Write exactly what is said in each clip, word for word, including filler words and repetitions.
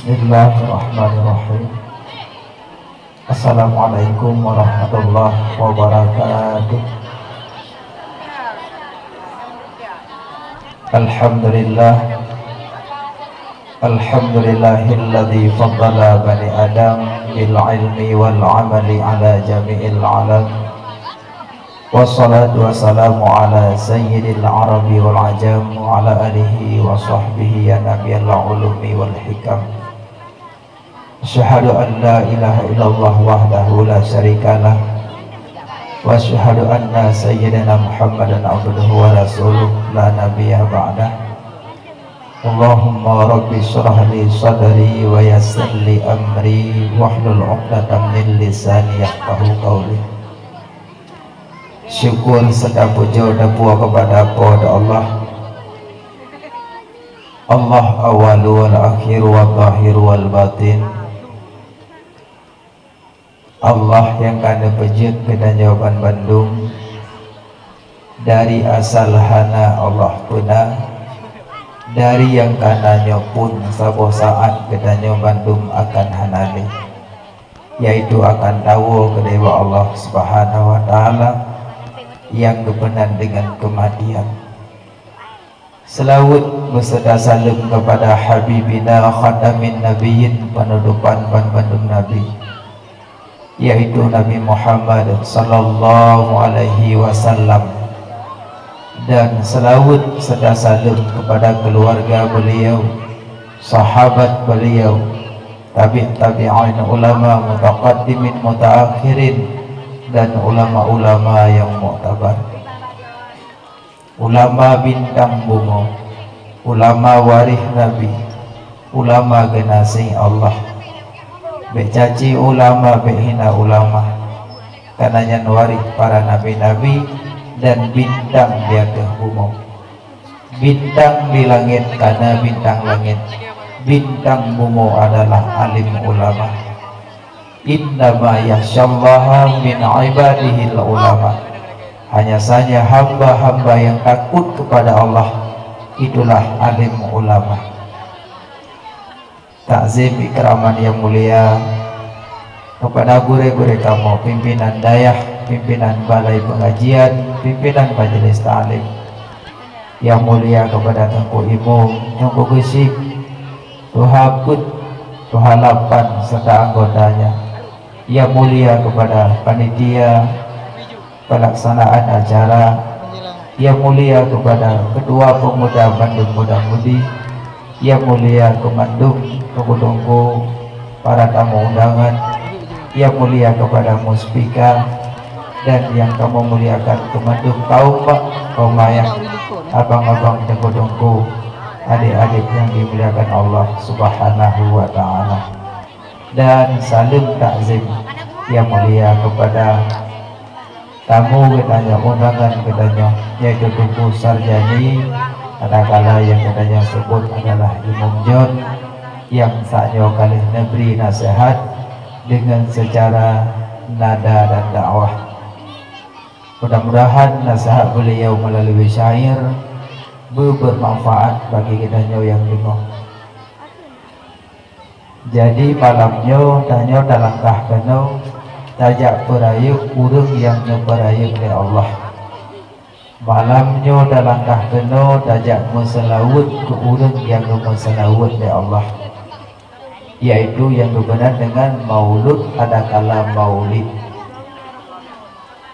Bismillahirrahmanirrahim. Assalamualaikum warahmatullahi wabarakatuh. Alhamdulillah. Alhamdulillahilladzi faddala bani Adam bil ilmi wal amali ala jami'il alam. Wassalatu wassalamu ala sayyidil arabi wal ajam wa ala alihi wa sahbihi ya nabiyal ulumi wal hikam. Asyhadu an la ilaha illallah wahdahu la syarikalah. Wa asyhadu anna sayyidana Muhammadan abduhu wa rasuluh la nabiyya ba'dah. Allahumma rabbi syrah li sadri wa yassir li amri wahlul 'uqdatam min lisani yafqahu qawli. Syukur serta puja teupuwoe kepada Po teu Allah. Allah awwalu wal akhiru wal zahiru wal batin. Allah nyang ka neupeujeuet geutanyoe banmandum. Dari asal hana Allah peuna, dari nyang ka na nyoe pun saboh saát geutanyoe bandum akan hana lé, yaitu akan tawoe keudeh bak Allah Subhanahu wa Taala nyang geupeunan deungon keumatian. Seulaweuet beuseuta saleuem keupada Habibina Khatamin Nabiyyin, panutupan banmandum nabi, yaitu Nabi Muhammad sallallahu alaihi wasallam. Dan seulaweuet serta saleuem keupada keuluwarga beuliau, sahabat beuliau, tabi' tabi'in, ulama mutaqaddimin mutaakhirin, dan ulama-ulama nyang muktabar. Ulama bintang bumoe, ulama waréh Nabi, ulama geunaséh Allah. Bék caci ulama, bék hina ulama, kareuna nyan waréh para nabi-nabi dan bintang di ateueh bumoe. Bintang di langét kareuna bintang langét, bintang bumoe adalah alim ulama. Innama yakhsyallaha min ibadihil ulama. Hanya saja hamba-hamba yang takut kepada Allah, itulah alim ulama. Takzim ikraman yang mulia kepada gurée-gurée kamoe, pimpinan dayah, pimpinan balai pengajian, pimpinan majelis taklim. Yang mulia kepada Teungku Imum, Teungku Geuchik, Tuha Peuet, Tuha Lapan serta anggotanya. Yang mulia kepada panitia pelaksanaan acara. Yang mulia kepada Ketua Pemuda Bandung Muda Mudi. Yang mulia keu mandum teungku-teungku, para tamu undangan, yang mulia kepada muspika, dan yang kamoe muliakan keu mandum kaum mak, kaum ayah, abang-abang, teungku-teungku, adik-adik yang dimuliakan Allah Subhanahu wa Taala. Dan saleuem takzim yang mulia kepada tamu geutanyoe, undangan geutanyoe, yaitu Teungku Sarjani, kadang kala nyang geutanyoe seubut adalah Imum John, nyang saat nyoe ka lheueh neubri naseuhat deungon seucara nada dan dakwah. Mudah-mudahan naseuhat beuliau meulalu syair beu-, beumanfaat bagi geutanyoe nyang deungoe. Jadi, malam nyoe tanyoe talangkah keunoe tajak peurayeuk ureuëng nyang neupeurayeuk lé Allah. Malam nyoe talangkah keunoe tajak meuseulaweuet keu ureuëng nyang geumeuseulaweuet lé Allah, yaitu nyang geubeunan deungon maulud adakala maulid.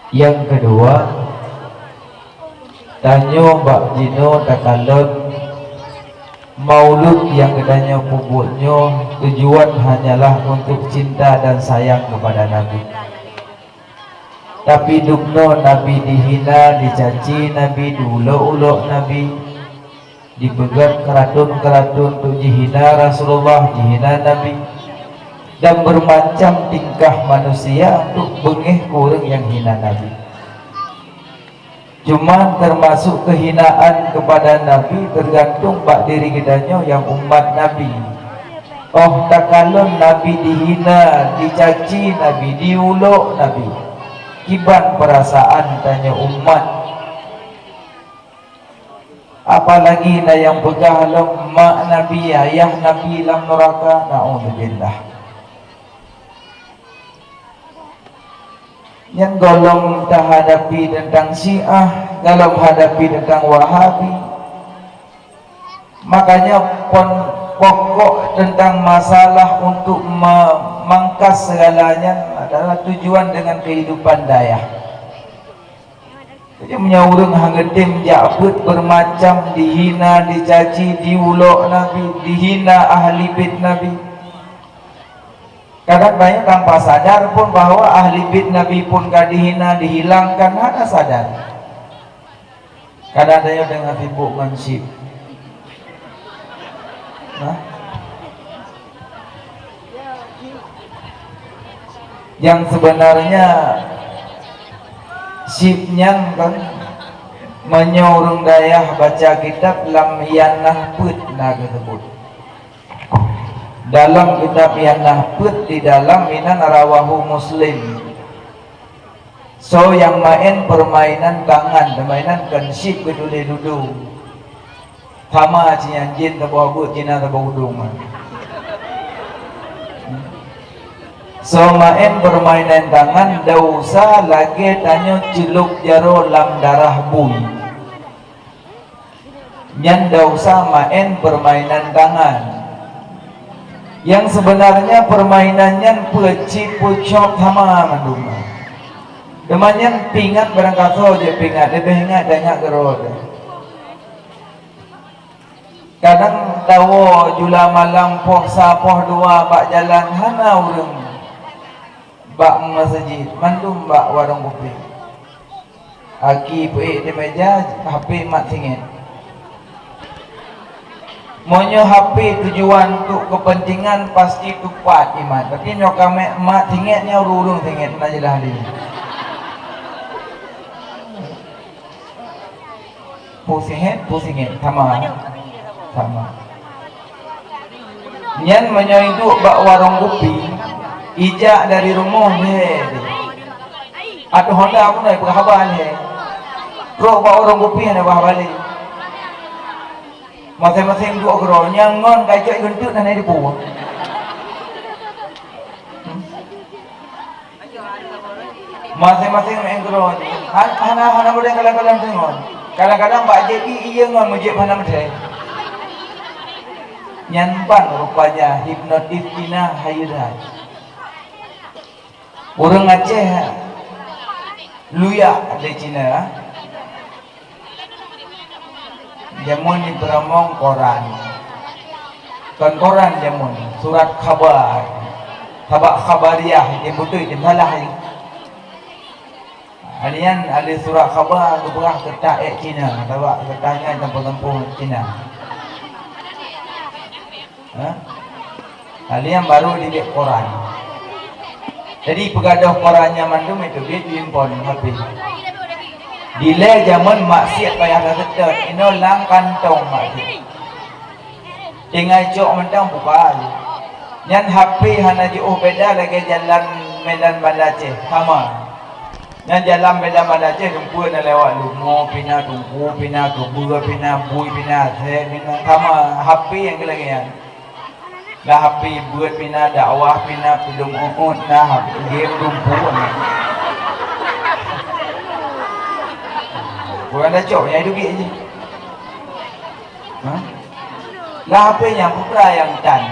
Nyang keudua, tanyoe bak jinoe takalon maulud nyang geutanyoe peubuet nyoe tujuan hanyalah untuk cinta dan sayang kepada Nabi. Tapi dumnoe Nabi dihina, dicaci Nabi, diulok-ulok Nabi, dipeugét keuratôn-keuratôn untuk jihina Rasulullah, jihina Nabi, dan bermacam tingkah manusia untuk beungéh keu ureuëng nyang hina Nabi. Cuman teumasuk keuhinaan keupada Nabi teugantung bak diri geutanyoe nyang umat Nabi. Óh takalon Nabi dihina, dicaci Nabi, diulok Nabi, kiban peurasaan tanyoe umat? Apalagi na nyang peugah lom mak Nabi, ayah Nabi lam neuraka, naudzubillah. Nyan gohlom tahadapi teuntang Syiah, gohlom hadapi teuntang Wahabi. Makanya pon-, pokok teuntang masalah untuk me-, mangkas segala nyan adalah tujuan dengan kehidupan dayah. Jadi meunyoe ureuëng hana geutem jak beuet beurmacam, dihina, dicaci, diulok Nabi, dihina ahli bait Nabi. Kadang banyak tanpa sadar pun bahwa ahli bait Nabi pun ka dihina, dihilangkan, hana sadar. Kadang ada yang dengan sibuk ngon chip. Nah. Yang sebenarnya chip nyan kan, meunyoe ureuëng dayah baca kitab lam Yanah Peuet na geuseubut. Dalam kitab Yanah Peuet di dalam inan rawahu Muslim. Soe nyang maén peurmainan tangan, peurmainan kan chip geutuléh dudu. Sama ci nyan jén saboh beuet, Cina saboh udong. Soe maén peurmainan tangan, desya lagée tanyoe ceulop jaroe lam darah bui. Nyan desya maén peurmainan tangan. Nyang seubeunarnya peurmainan nyan peucit peucok sama mandum. Teuma nyan pingat barangkasoe jeuet pingat, leubeh ingat dan ingat keudroe teuh. Kadang tawoe jula malam poh sa poh dua bak jalan hana ureuëng. Bak meuseujid, mandum bak warong kupi. Aki peuék di meja, H P mat singét. Meunyoe H P tujuan untuk kepentingan, pasti tupat iman. Tapi nyoe ka mat singét nyoe ureuëng singét, na jeulaih lé. Pusing, pusing, sama. Sama. Nyan meunyoe iduek bak warong kupi, ijak dari rumoh lhèe. Ateueh honda pun hana peugah haba lhèe. Trok bak warong kupi hana peugah haba lé. Maséng-maséng duek keudroe, nyang ngon ka ijak geunteuk hana dipu. Maséng-maséng meu'en keudroe. Han-, hana, hana boleh kadang-kadang deungon. Kadang-kadang bak J B iya ngon meujieb hana meuthèe. Nyan ban rupanya hipnotis Cina hairan. Ureuëng Aceh luyak lé Cina. Jameun jipeutamong koran. Kon koran jameun, surat khabar. Sabak khabariah, item beutôi, item salah. Alian ahli surat khabar geupeugah keureutah ék Cina, sabak keureutah nyan sampôh-sampôh Cina. Ha? Hal nyang barô dibiet koran. Jadi, peugadôh koran nyan mandum itu biet diimpon, habéh. Dilée jameun maksiat payah taseutôt, inoe lam kantong maksiat. Tinggai cok mantong bukai. Nyan H P hana jiôh beda lagée jalan Medan Banda Aceh, sama. Nyan jalan Medan Banda Aceh, dumpeue na lewat lumo pina, tungku pina, keubeu pina, bui pina, sek pina, sama H P nyang lagée nyan. Lah H P beuet pina, dakwah pina, pidong uot na, H P game dumpeue na. Kurang dacok, nyang duek jih. Ha? Lah H P nyang putra nyang tan.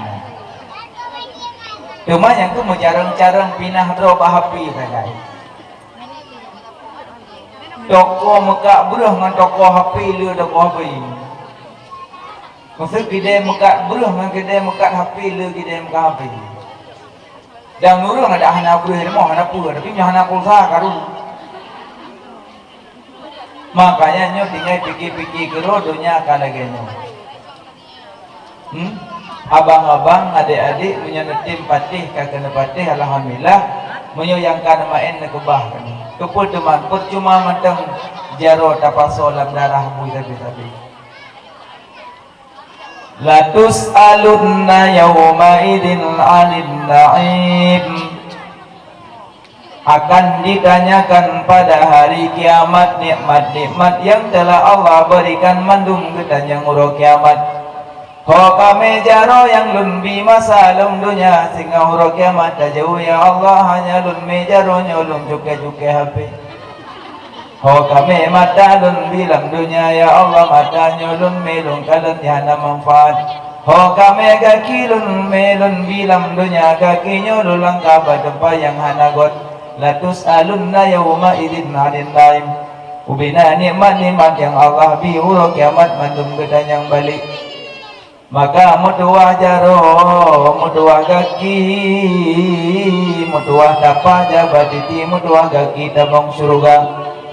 Teuma nyang tu meucarông-carông pinah droe bak H P sagai. Toko meukat breuh ngon toko H P le toko H P. Maksud kidée meukat breuh ngon kidée meukat H P le kidée meukat H P. Dan ureuëng ada hana breuh ilmu, hana peue, tapi nyoe hana pulsa karu. Makanya nyoe tinggai pike-pike keudroe donya ka lagée nyoe. Hmm? Abang-abang, adék-adék, meunyoe neutem patéh ka keuneuk patéh, alhamdulillah. Meunyoe nyang ka neumaén neukeubah keunoe. Keupeue teuma, percuma mantong jaroe tapasoe lam darah bui sabe-sabe. Latus'alunna yauma'idzin 'anin na'im. Akan ditanyakan pada hari kiamat nikmat-nikmat yang telah Allah berikan mandum geutanyoe uroe kiamat. Ho kamé jaroe nyang lôn bi masa lom donya, singoh uroe kiamat tajaweueb, "Ya Allah, hanya lôn mé jaroe nyoe lôn cukée-cukée hapé." Ho kamé mata lôn bi lam donya, "Ya Allah, mata nyoe lôn mé lôn kalon nyang hana manfaat." Ho kamé gaki lôn mé lôn bi lam donya, gaki nyoe lôn langkah bak teumpat nyang hana göt. "Latus'alunna yauma idzin 'anin na'im." Ubena nikmat-nikmat nyang Allah bi uroe kiamat mandum geutanyoe balek. Maka meutuwah jaroe, meutuwah gaki, meutuwah tapak jaba titi, meutuwah gaki tabong syeuruga,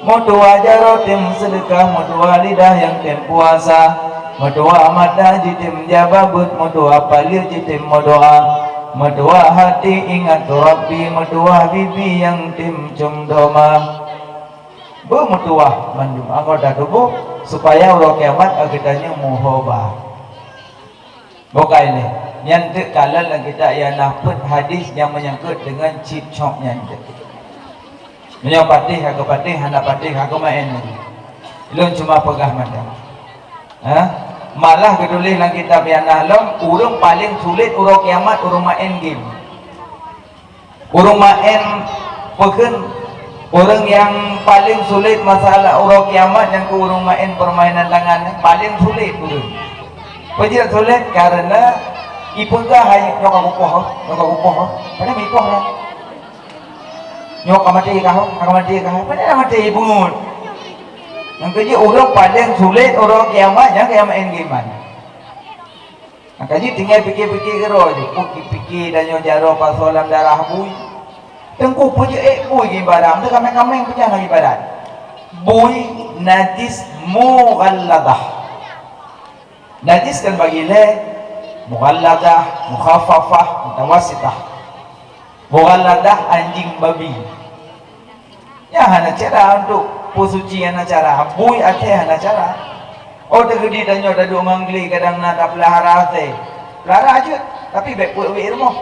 meutuwah jaroe tem seudeukah, meutuwah lidah nyang tem puasa, meutuwah mata jitem jaba beuet, meutuwah paleuet jitem meudoa, meutuwah hati ingat Rabbi, meutuwah bibi nyang tem cium doma. Beumeutuwah mandum anggota tuboh, supaya uroe kiamat geutanyoe meuhoba. Bukai lé, nyan teuk kalon lam kitab nyang na peuet hadis nyang meunyangkot deungon cip cop nyan teuk. Meunyoe patéh ka geupatéh, hana patéh ka geumaén lagée. Lôn cuma peugah mantong. Ha? Malah geutuléh lam kitab nyang na lom, ureuëng paleng sulet uroe kiamat ureuëng maén game. Ureuëng maén peukheun, ureuëng nyang paleng sulet masalah uroe kiamat nyang keu ureuëng maén peurmainan tangan, paleng sulet ureuëng. Peue jeuet sulet? Karena ipeugah hai nyoe ka kupoh, nyoe ka kupoh, padahai ipoh dah. Nyoe ka maté ka ho, ka maté ka ho, padahai maté ipeungeut. Nyang keujeuet ureuëng paleng sulet uroe kiamat nyang keu maén game. Maka jih tinggai pike-pike keudroe jih, peue pike tanyoe jaroe pasoe lam darah bui. Teungku peujeuet ék bui keu ibadat, teuh kaméng-kaméng peujah ngon ibadat. Bui najis mughalladah. Najis kan bagi lé, mughalladah, mukhaffafah, mutawassitah. Mughalladah anjing babi. Nyan hana cara untuk peusuci, hana cara. Bui até hana cara. Oh, teukeudi tanyoe taduek ngon glé kadang na tapeulahara até. Peulahara jeuet, tapi bék peuet-uet rumoh.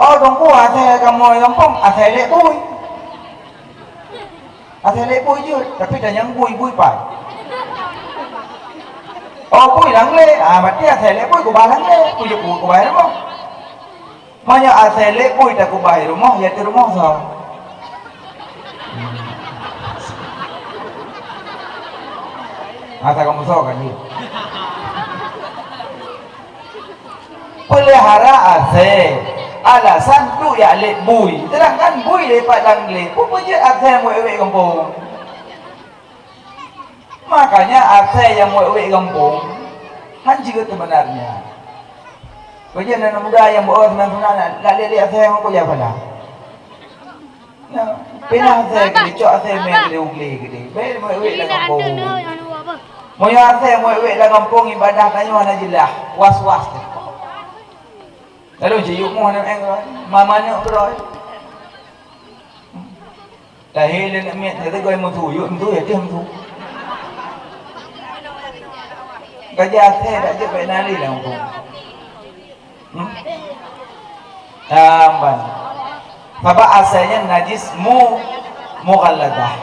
Oh, teungku, até kamoe gampông, até lé bui. Até lé bui jeuet, tapi tanyong bui, bui pat. Oh, bui lam glé. Ah, berarti até lé bui kubah lam glé, bui jeuet kubah rumoh. Meunyoe asai lé bui takeubah i rumoh, ya teurumoh soe? Asa kamoe soe kan ni? Peulihara asai, alasan tu ya lé bui. Sedangkan bui lepat lam glé, peue jeuet asai wék-wék gampông? Makanya asai nyang wék-wék gampông han jeuet seubeunarnya. Bajée aneuk muda nyang beu-o seunang-seunang nak, nak liek-liek asai nyang ukeue jak pala. Nah, pinah asai keudeh, cok asai mé keudeh, u glé keudeh. Bék wék-wék lam gampông. Meunyoe asai wék-wék lam gampông, ibadah tanyoe hana jeulaih, was-was teuh. Lalu jiyuk moh aneuk, eh, mama aneuk keudroe. Lahé lé aneuk miet, nyan teuh goe meusu, yuk meusu, ya teuh meusu. Ka jiasai dak jeuet bak nalé lam gampông. Hmm? Tamban. Sabab asai nyan najis mu-, mughalladah.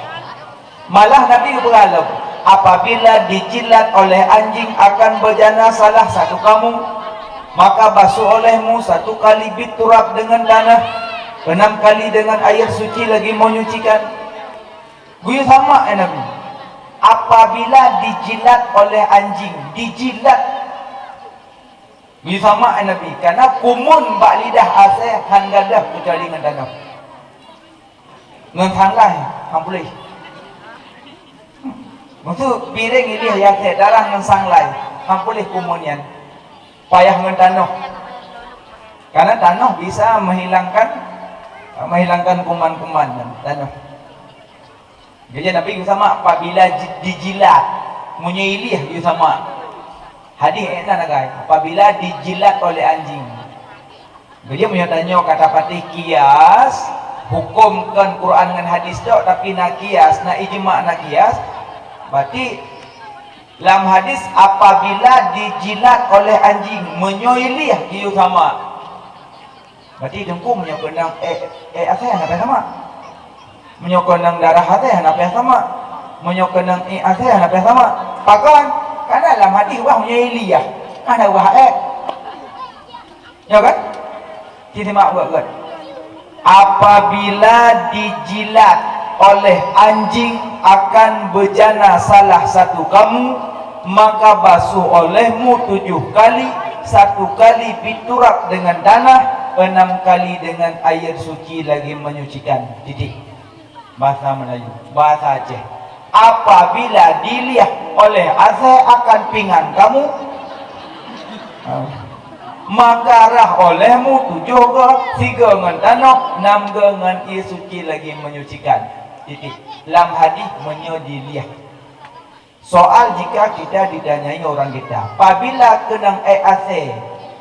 Malah Nabi geupeugah lom, "Apabila dijilat oleh anjing akan bejana salah satu kamu, maka basuh olehmu satu kali biturab dengan tanah, enam kali dengan air suci lagi menyucikan." Geuyue samak, eh, Nabi, apabila dijilat oleh anjing, dijilat, geuyue samak, eh, Nabi, karena kumun bak lidah asai han gadôh keucuali ngon tanoh. Ngon sanglai han puléh. Maksud piréng ilih asai darah ngon sanglai han puléh kumun nyan. Payah ngon tanoh. Karena tanoh bisa menghilangkan, menghilangkan kuman-kuman tanoh. Jadi Nabi geuyue samak apabila ji-, dijilat, meunyoe ilih geuyue samak. Hadis ék na nagai, apabila dijilat oleh anjing. Jadi meunyoe tanyoe ka tapatéh kias, huköm kon Quran ngon hadis tok, tapi na kias, na ijma, na kias, berarti lam hadis apabila dijilat oleh anjing, meunyoe ilih geuyue samak. Berarti teungku meunyoe keunong ék, ék asèe hana payah samak. Meunyoe keunong darah asèe hana payah samak. Meunyoe keunong ék asèe hana payah samak. Pakon? Karena lam hadis wah meunyoe Ilyas, hana wah ék. Ya kan? Ci simak buet-buet. Apabila dijilat oleh anjing akan bejana salah satu kamu, maka basuh olehmu tujuh kali, satu kali biturab dengan tanah, enam kali dengan air suci lagi menyucikan. Titik. Bahasa Melayu, bahasa Aceh. Apabila diliah oleh asèe akan pingan kamu, maka rhah olehmu tujoh goe, sigoe ngon tanoh, nam goe ngon ie suci lagi menyucikan. Titik. Lam hadis meunyoe diliah. Soal jika kita ditanyai orang kita, "Pabila keunong ék asèe,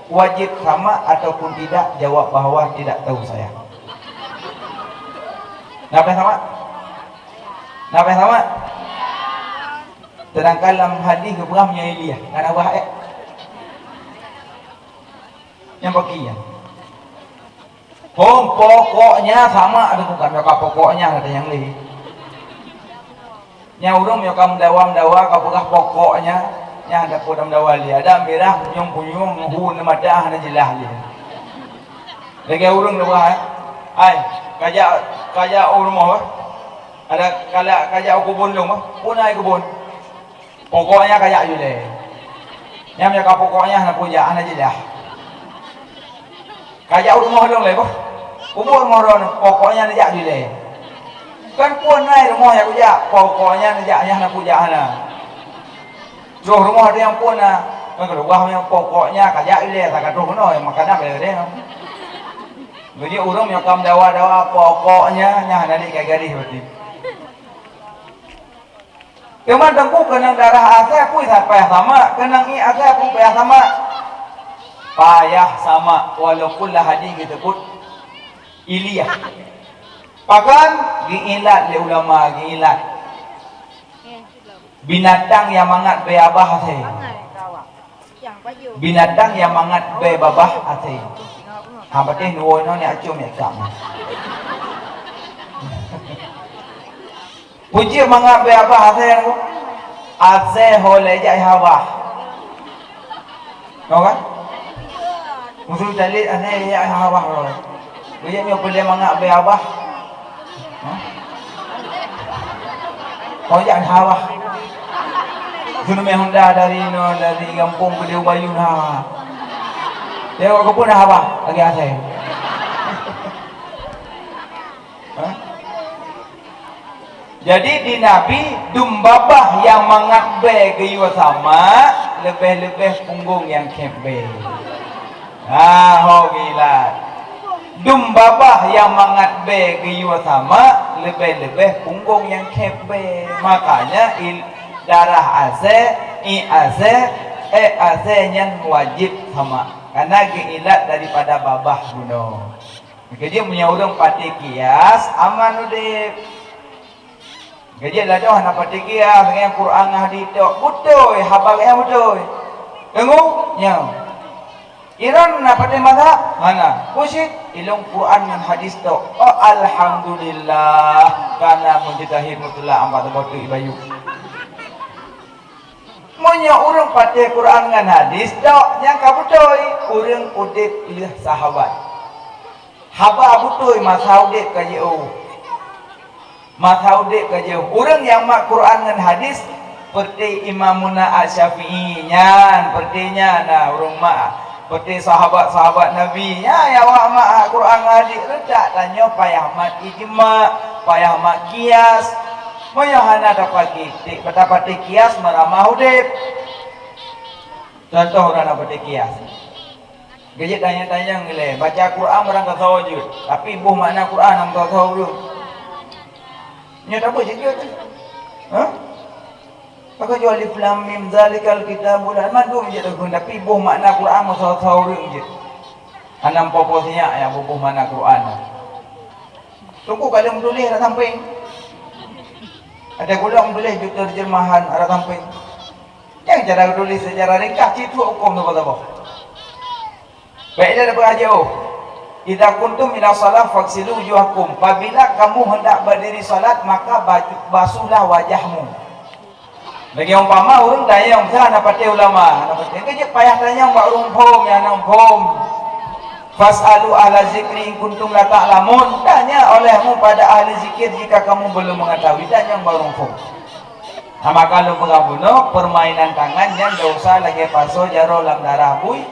wajib samak ataupun tidak?" Jawab bahwa tidak tahu saya. Na payah samak? Na payah samak? Sedangkan lam hadis geupeugah meunyoe Ilyas, hana wah ék. Nyang bagi nyan. Hom, pokoknya samak tu bukan meuka pokoknya kata nyang lé. Nyang ureueng meuka meudawa-meudawa ka peugah pokoknya, nyang ada peue meudawa lé. Ada mirah punyueng-punyueng, hu na mata hana jeulaih lé. Lagèe ureueng na peugah, eh, "Ai, kajak, kajak u rumoh, eh. Ada kalak kajak u keubon lôn, eh. Peue na i keubon?" Pokoknya kajak ju lé. Nyang meuka pokoknya hana peue jak, hana jeulaih. Kajak u rumoh lôn lé boh. Ubak rumoh droeneuh, pokoknya neujak ju lé. Kan phon na i rumoh nyang kujak, pokoknya neujak nyan hana peue jak hana. Troh rumoh ada nyang phon na. Kan keuluwa nyang pokoknya kajak ju lé, ka troh keunoe makanan lé deh. Jadi ureueng nyang ka meudawa-dawa pokoknya nyan hana lé ka garéh berarti. Teuma teungku keunong darah asèe pun payah samak, keunong ie asèe pun payah samak. Payah samak walaupun lam hadis geuseubut Ilyas. Pakon? Geuilat lé ulama, geuilat. Binatang nyang mangat bèe babah asèe. Binatang nyang mangat bèe babah asèe. Ha, patéh nuwoe nyoe ni acum ya kak. Pucuk mangat bèe babah asèe nyoe. Asèe ho lé jak i hawah. Tahu kan? Musuh talét asèe jak i hawah lom. Bujang nyoe peuleueh mangat bèe babah. Ha? Oh, jak hawah. Sunumé Honda dari no, dari gampông Keudeueng Bayu na. Tengok ke pun hawah lagi asèe. Ha? Jadi di Nabi, dum babah nyang mangat bèe geuyue samak, leubeh-leubeh punggong nyang khép bèe. Ha, ho gila. Dum babah nyang mangat bèe geuyue samak, leubeh-leubeh punggong nyang khép bèe. Makanya il-, darah asèe, ie asèe, ék asèe nyan wajéb samak. Karena geuilat daripada babah bunoe. Keujeuet meunyoe ureueng patéh kias, aman udép. Keujeuet ladôm hana patéh kias, ngon Quran ngon hadis tok. Beutôi, haba nyan beutôi. Teungoh, nyoe. Iran na patéh mazhab? Hana. Khusyid, ilôn Quran ngon hadis tok. Oh, alhamdulillah. Kana mujtahid mutlak, ambat boh tu ibayu. Meunyoe ureueng patéh Quran ngon hadis tok, nyang ka beutôi, ureueng udép lheueh sahabat. Haba beutôi masa udép ka jiôh. Masa udép ka jiôh. Ureueng nyang mat Quran ngon hadis, seperti Imamuna Asy-Syafi'i nyan, seperti nyan na ureueng mat. Seperti sahabat-sahabat Nabi, nyan nyang awak mat Quran ngon hadis, reutak tanyoe payah mat ijma, payah mat kias. Meunyoe hana tapakék, tapatéh kias meuramah udép. Contoh ureueng hana patéh kias. Keujeuet tanyong-tanyong ilèe, baca Quran barang ka soe jeuet, tapi boh makna Quran hana meusoe-soe ureueng. Nyoe tabeuet jeuet. Ha? Pakon jeuet alif lam mim zalikal kitabu la, mandum jeuet takheun, tapi boh makna Quran meusoe-soe ureueng jeuet. Hana meupo-po sinyak nyang boh makna Quran. Teungku ka lheueh meutuléh rot sampéng. Até kulong meutuléh jeuet terjemahan rot sampéng. Nyang cara tuléh secara ringkas cit trok hukôm saboh-saboh. Bèk lé leubeh ajoh. "Idza qumtum ila shalah faghsilu wujuhakum." Apabila kamu hendak berdiri salat, maka baju, basuhlah wajahmu. Lagèe umpama ureueng tanyong, misalnya hana patéh ulama, hana patéh, kan jeuet payah tanyong bak ureueng phom nyang hana phom. "Fas'alu ahla dzikri in kuntum la ta'lamun." Tanya olehmu pada ahli zikir jika kamu belum mengetahui. Tanyong bak ureueng phom. Nah, maka lôn peugah bunoe, permainan tangan nyan dosa lagèe pasoe jaroe lam darah bui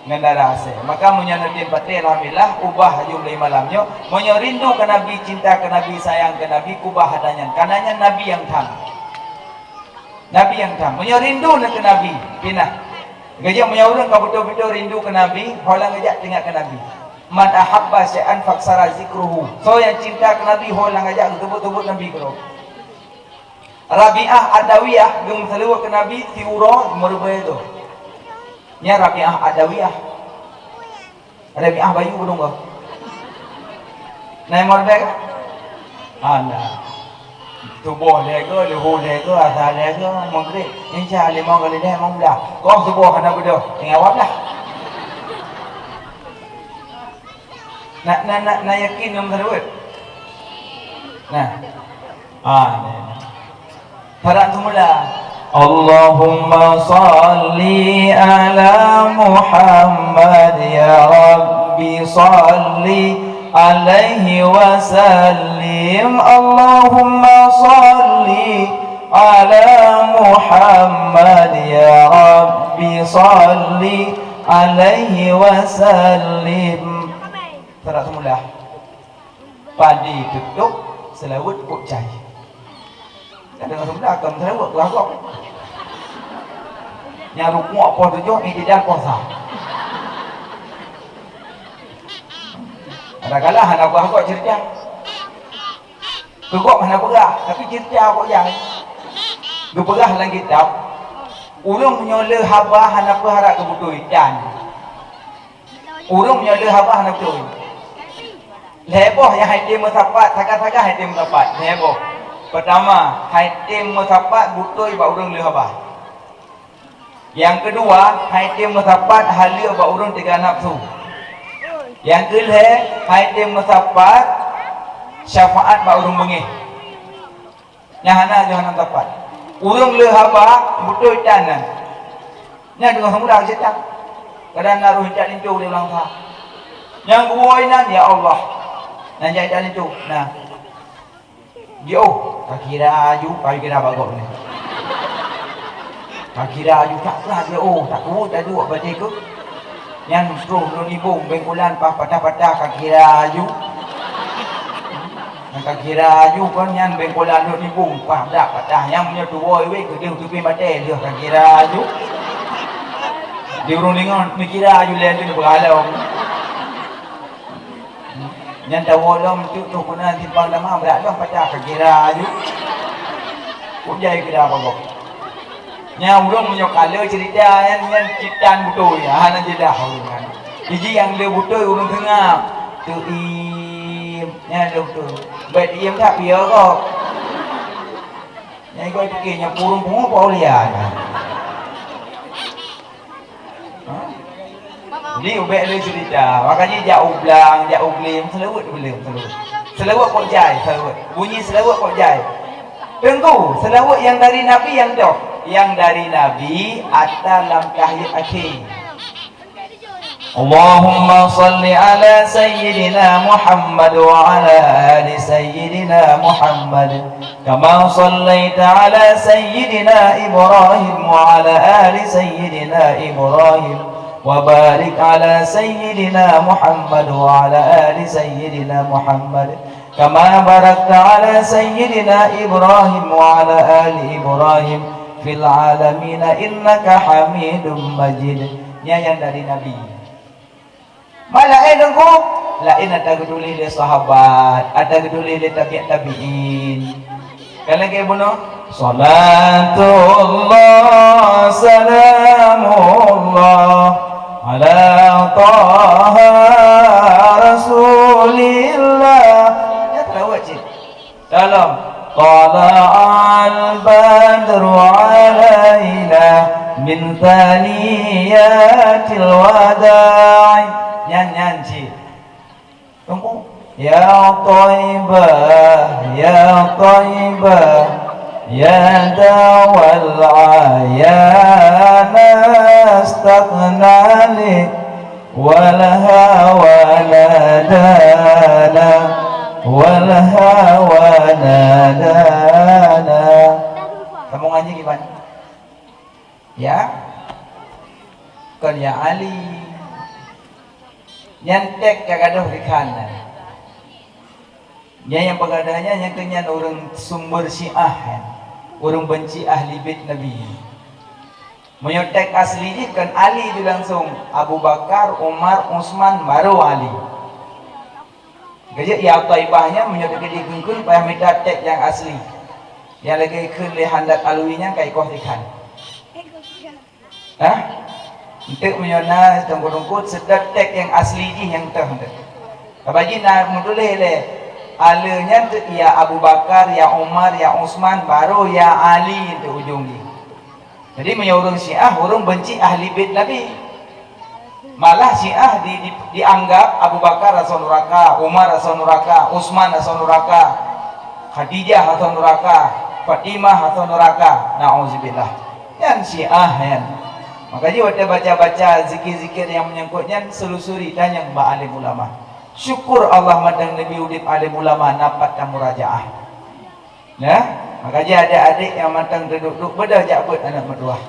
ngon darah asèe. Maka meunyoe neutem patéh, alhamdulillah, ubah laju mulai malam nyoe. Meunyoe rindu keu Nabi, cinta keu Nabi, sayang keu Nabi, ubah ata nyan. Karena nyan Nabi nyang tham. Nabi nyang tham. Meunyoe rindu na keu Nabi, pinah. Geujak meunyoe ureueng ka beutôi-beutôi rindu keu Nabi, ho lam geujak teuingat keu Nabi. "Man ahabba syai'an faksara zikruhu." Soe nyang cinta keu Nabi, ho lam geujak geuteubiet-teubiet Nabi keudroe. Rabi'ah Adawiyah geumeuseulaweuet keu Nabi siuroe meureubai tu. Nyan Rabi'ah Adawiyah. Rabi'ah bayu beudong ka. Nai mordek? Hana. Suboh lhèe go, luhô lhèe go, asa lhèe go, magrib, isya limong kali lhèe, limong blah. Goh suboh hana beudôh, tinggai awak blah. Na, na, na, na yakin ngon meuseulaweuet? Nah. Ah, nah. Parak semula. Allahumma salli ala Muhammad, ya Rabbi salli alaihi wa sallim. Allahumma salli ala Muhammad, ya Rabbi salli alaihi wa sallim. Parak semula. Padé tutôp, seulaweuet kok jai. Kadang sebelah ka meuseulaweuet, keulagoe. Nyang rukuk poh tujoh, i'tidal poh sa. Kadang-kadang hana keulagoe ceurita. Keu gob hana peugah, tapi ceurita kok jai. Geupeugah lam kitab, ureueng meunyoe le haba hana peuharap keu beutôi, dan Ureueng meunyoe le haba hana beutôi. Lhèe boh nyang han tem meusapat, sagai-sagai han tem meusapat. Lhèe boh. Peutama, han tem meusapat beutôi bak ureueng le haba. Nyang keudua, han tem meusapat haleue bak ureueng teuga nafeusu. Nyang keulhèe, han tem meusapat syafaat bak ureueng beungéh. Nyang hana, nyang hana tepat. Ureueng le haba beutôi tan nyan. Nyan deungon seumudah geucetak. Kadang na roh jak linto di ulang sa. Nyang geuwoe inan, "Ya Allah." Nyan jak linto. Nah. Jiôh, ka kira aju, ka kira bagoe ni. Ka kira aju tak lah jiôh, tak kuat aju, apa cakap? Nyan troh lôn ibong bengkolan pah patah-patah ka kira aju. Nyang ka kira aju kon nyan bengkolan lôn ibong pah dak patah. Nyang meunyoe tuwoe weh keudeuh teupi maté lheueh ka kira aju. Di ureueng deungoe neukira aju lé aneuëk beuralong. Nyan tawoe lom tu, tu keunan simpang dama brat lom patah ka kira aju. Kujai kira bagoe. Nyan ureueng meunyoe ka le cerita nyan, nyan citan beutôi, hana jeulaih ureueng nyan. Jiji nyang le beutôi ureueng seungab. Teuiem, nyan le beutôi. Bèk teuiem that piôh gob. Nyan gob pike nyan purung pungo Paulia nyan. Ha? Ni ubek le cerita. Makanya jak ublang, jak ublim, selawat boleh selawat. Selawat kok jai, selawat. Bunyi selawat kok jai. Tunggu, selawat yang dari Nabi yang dah. Yang dari Nabi ata lam tahiyat akhir. Allahumma salli ala sayyidina Muhammad wa ala ali sayyidina Muhammad. Kama sallaita ala sayyidina Ibrahim wa ala ali sayyidina Ibrahim. Wa barik ala sayyidina Muhammad wa ala ali sayyidina Muhammad. Kama barakta ala sayyidina Ibrahim wa ala ali Ibrahim fil alamin innaka Hamidum Majid. Nyan nyang dari Nabi. Malah, eh, Teungku, laén ata geutuléh lé sahabat, ata geutuléh lé tabi'ut tabi'in. Kan lagèe bunoe, salatullah salamullah ala taha rasulillah. Ya, tahu cit. Dalam, tala'al badru alaina min thaniyatil wada'i. Nyan, nyan cit. Ya Thaibah, ya Thaibah, ya dawal ayana, astaghna li wal hawa nadana, wal hawa nadana. Sambung ngaji kiban? Ya? Kon ya Ali. Nyan tek ka gadôh dikhan nyan. Nyan nyang peugah nyan, nyan keuh nyan ureuëng sumber Syiah nyan. Ureuëng benci ahli bait Nabi. Meunyoe tek asli jih kon Ali jih langsong, Abu Bakar, Umar, Utsman, baru Ali. Keujeuet ya Thaibah nyan meunyoe teukeudi kheun-kheun payah mita tek nyang asli. Nyang lagée kheun lé Handak Alwi nyan ka ikoh dikhan. Hah? Enteuk meunyoe na teungku-teungku seutôt tek nyang asli jih nyang teuh enteuk. Sabab jih na meutuléh lé, ale nyan teuk ya Abu Bakar, ya Umar, ya Utsman, baru ya Ali enteuk ujong jih. Jadi meunyoe ureuëng Syiah, ureuëng benci ahli bait Nabi. Malah Syiah di, di, dianggap Abu Bakar asoe nuraka, Umar asoe nuraka, Utsman asoe nuraka, Khadijah asoe nuraka, Fatimah asoe nuraka. Nauzubillah. Nyan Syiah nyan. Maka jih watée baca-baca zikir-zikir nyang menyangkut nyan, selusuri tanyong bak alim ulama. Syukur Allah mantong neubi udeb alim ulama na pat tamurajaah. Ya, maka jih adék-adék nyang mantong teuduek-duek beudôh jak beuet aneuk meutuwah.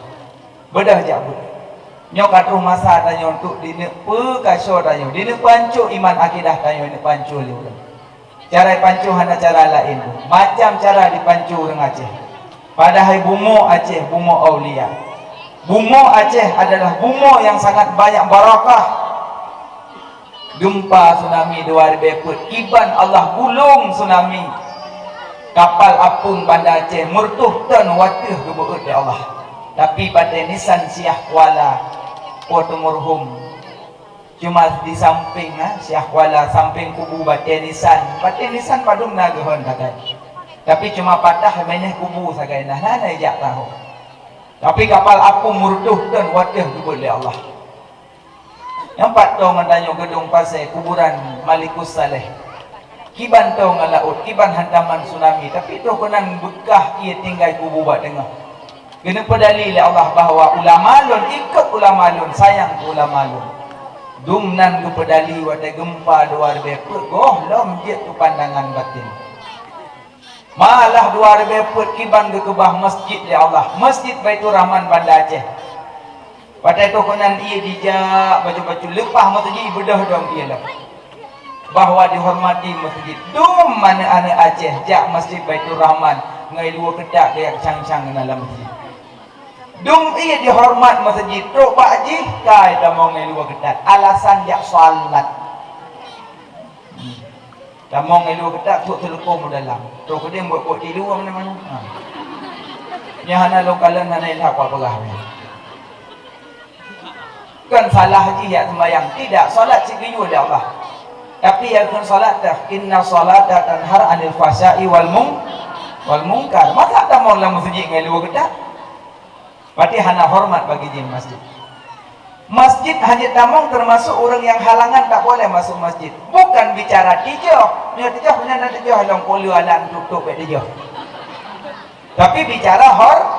Beudôh jak beuet. Nyoe ka troh masa tanyoe untuk dineuk peukaso tanyoe, dineuk pancok iman akidah tanyoe, dineuk pancok lé ureuëng. Cara pancok hana cara laén, macam cara dipancok ureuëng Aceh. Padahai bumoe Aceh bumoe aulia. Bumoe Aceh adalah bumoe nyang sangat banyak barakah. Geumpa tsunami dua ribée peuet, kiban Allah gulong tsunami. Kapal apung Banda Aceh meureutoh thon wateueh geubeuet lé Allah. Tapi batée nisan Syiah Kuala, Po Teumurhum. Cuma di sampéng, ha, Syiah Kuala, sampéng kubu batée nisan. Batée nisan padum na geuhon sagai. Tapi cuma patah meuneh kubu sagai, nah, na, na jak tahu. Tapi kapal apung meureutoh thon wateueh geubeuet lé Allah. Nyang pat toh ngon tanyoe Geudong Pasé kuburan Malikus Saleh. Kiban toh ngon laôt, kiban hantaman tsunami, tapi toh keunan beukah ié tinggai kubu bak teungoh. Geuneupeudali lé Allah bahwa ulama lôn ikot ulama lôn, sayang keu ulama lôn. Dum nan geupeudali watée geumpa dua ribée peuet goh lom jeuet keu pandangan batin. Malah dua ribée peuet kiban geukeubah masjid lé Allah, Masjid Baiturrahman Banda Aceh. Watée toh keunan ié jijak bacut-bacut leupah meuseujid beudôh dong ié lom. Bahwa dihormati meuseujid. Dum aneuëk-aneuëk Aceh jak Masjid Baiturrahman ngon luwa keutak geujak cang-cang keunan lam meuseujid. Dum ié dihormat meuseujid, trok bak jih kai tamong ngon luwa keutak. Alasan jak salat. Tamong ngon luwa keutak, trok teuleukom u dalam. Trok keudeh buet-buet tilu mana-mana. Ha. Nyan hana lôn kalon, hana ilham apa peugah nyan. Kan salah jih jak sembahyang. Tidak, salat sigeuyue lé Allah. Tapi ya kan salat dah, inna salata tanhar anil fahsya'i wal mung-, wal mungkar. Masa tamong lam masjid ngon luwa keutak? Berarti hana hormat bagi jih masjid. Masjid hana tamong termasuk ureuëng nyang halangan tak boleh masuk masjid. Bukan bicara tijoh. Nyoe tijoh, nyan tijoh lom puluh alam tutup bak tijoh. Tapi bicara hor-,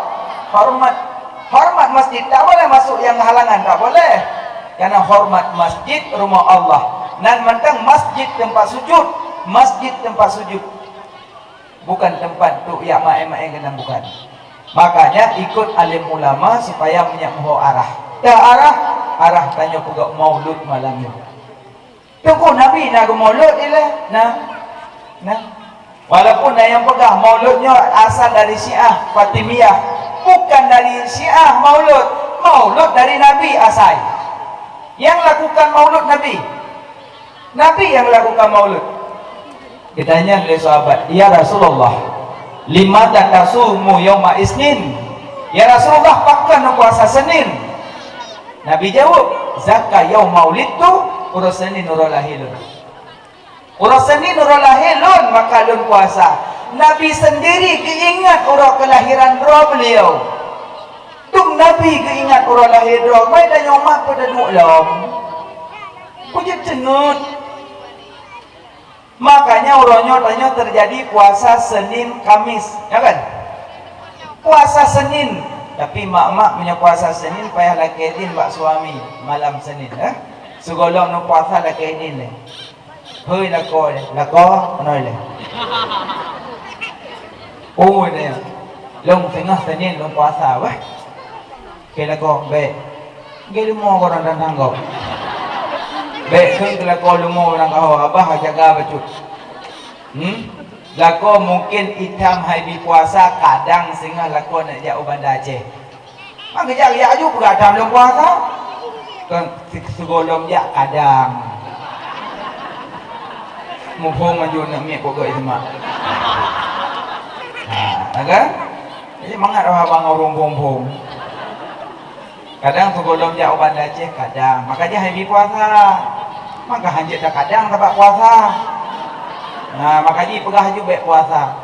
hormat. Hormat masjid tak boleh masuk nyang halangan, tak boleh. Karena hormat masjid rumah Allah. Nan mantong masjid tempat sujud, masjid tempat sujud. Bukan tempat untuk yak main-main kena bukan. Makanya ikut alim ulama supaya meunyak meuho arah. Dah arah, arah tanyoe peugah maulud malam nyoe. Teungku Nabi na geumaulud ilée? Na. Na. Walaupun na nyang peugah maulud nyoe asal dari Syiah Fatimiyah, bukan dari Syiah maulud. Maulud dari Nabi asai. Yang lakukan maulud Nabi. Nabi yang lakukan maulud. Ditanya oleh sahabat, "Ya Rasulullah, lima tasumu yauma isnin?" Ya Rasulullah, pakon puasa Senin? Nabi jaweueb, "Zaka yauma ulidtu, uroe Senin uroe lahé lôn." Uroe Senin uroe lahé lôn, maka lôn puasa. Nabi sendiri geuingat uroe kelahiran droe beliau. Dum Nabi geuingat uroe lahé droe, mai tanyoe mak pada duek lom. Peujeuet teungeut. Makanya uroe nyoe tanyoe teujadi puasa Senin Kamis, ya kan? Puasa Senin, tapi mak-mak meunyoe puasa Senin payah lakée idin bak suami malam Senin, eh? Sigohlom neupuasa lakée idin lé. Hôi lakoe lé, lakoe keunoe lé. Oh, lé. Lôn singoh Senin lôn puasa, weh. Keu lakoe, bék. Geu leumo goh dan tanggong. Bék kheun keu lakoe leumo nangkaho, abah jaga bacut. Hmm? Lakoe mungken itam hai bi puasa, kadang singoh lakoe nak jak u Banda Aceh. Maka jak, jak aju peugah itam lôn puasa. Kan si-, sigohlom jak kadang. Muphom aju nak miet pokok semak. Ha, kan? Jadi mangat abang ureueng phom-phom. Kadang sigohlom jak u Banda Aceh, kadang. Maka jih hai bi puasa. Maka hanjeuet takadang sabab puasa. Nah, maka jih peugah aju bék puasa.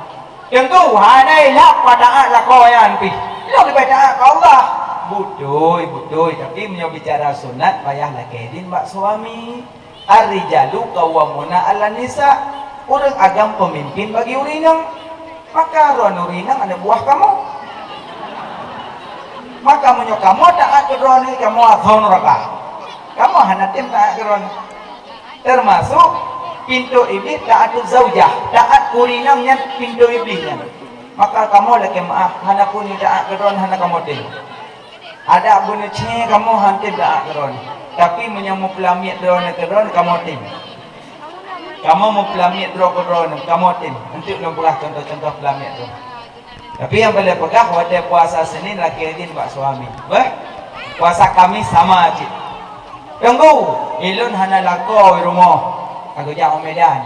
Teungku, hana ilham bak taat lakoe nyan pih. Ilham leubeh taat keu Allah. Beutôi, beutôi. Tapi meunyoe bicara sunat, payah lakée idin bak suami. Ar-rijalu qawwamuna 'alan nisa. Ureueng agam peumimpin bagi ureueng inong. Maka droeneuh ureueng inong aneuk buah kamoe. Maka meunyoe kamoe taat keu droeneuh, kamoe asoe nuraka. Kamoe hana tem taat keu droeneuh. Teumasok pintoe Iblih, ta'atuz zaujah, taat keu ureueng inong nyan pintoe Iblih nyan. Maka kamoe lakée meu'ah, hana peue taat keu droeneuh hana kamoe tem. Adak beuneucée kamoe han tem taat keu droeneuh. Tapi meunyoe meupeulamiet droeneuh keu droeneuh kamoe tem. Kamoe meupeulamiet droe keu droeneuh kamoe tem. Eunteuk lôn peugah contoh-contoh peulamiet droe. Tapi nyang paleng peugah watée puasa Senin lakée idin bak suami. Beh, puasa Kamis sama cit. Teungku, ilôn hana lakoe di rumoh. Ka geujak u Medan.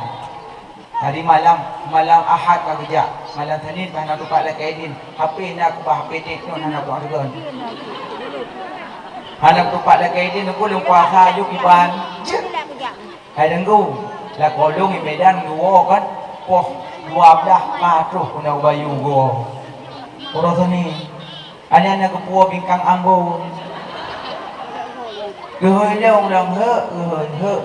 Hari malam, malam Ahad ka geujak. Malam Senin ka hana tupat lakée idin. H P na keubah, H P ték nyoe hana kuat keudroe. Hana tupat lakée idin, ulôn puasa aju kiban. Hai Teungku, lakoe lôn di Medan geuwoe kan, poh dua blaih ka troh keunoe u Bayu geuwoe. Uroe Senin, aneuk-aneuk geupuwoe bingkang ambon. Geuhôi lôn lom, heuk, geuhôi, heuk.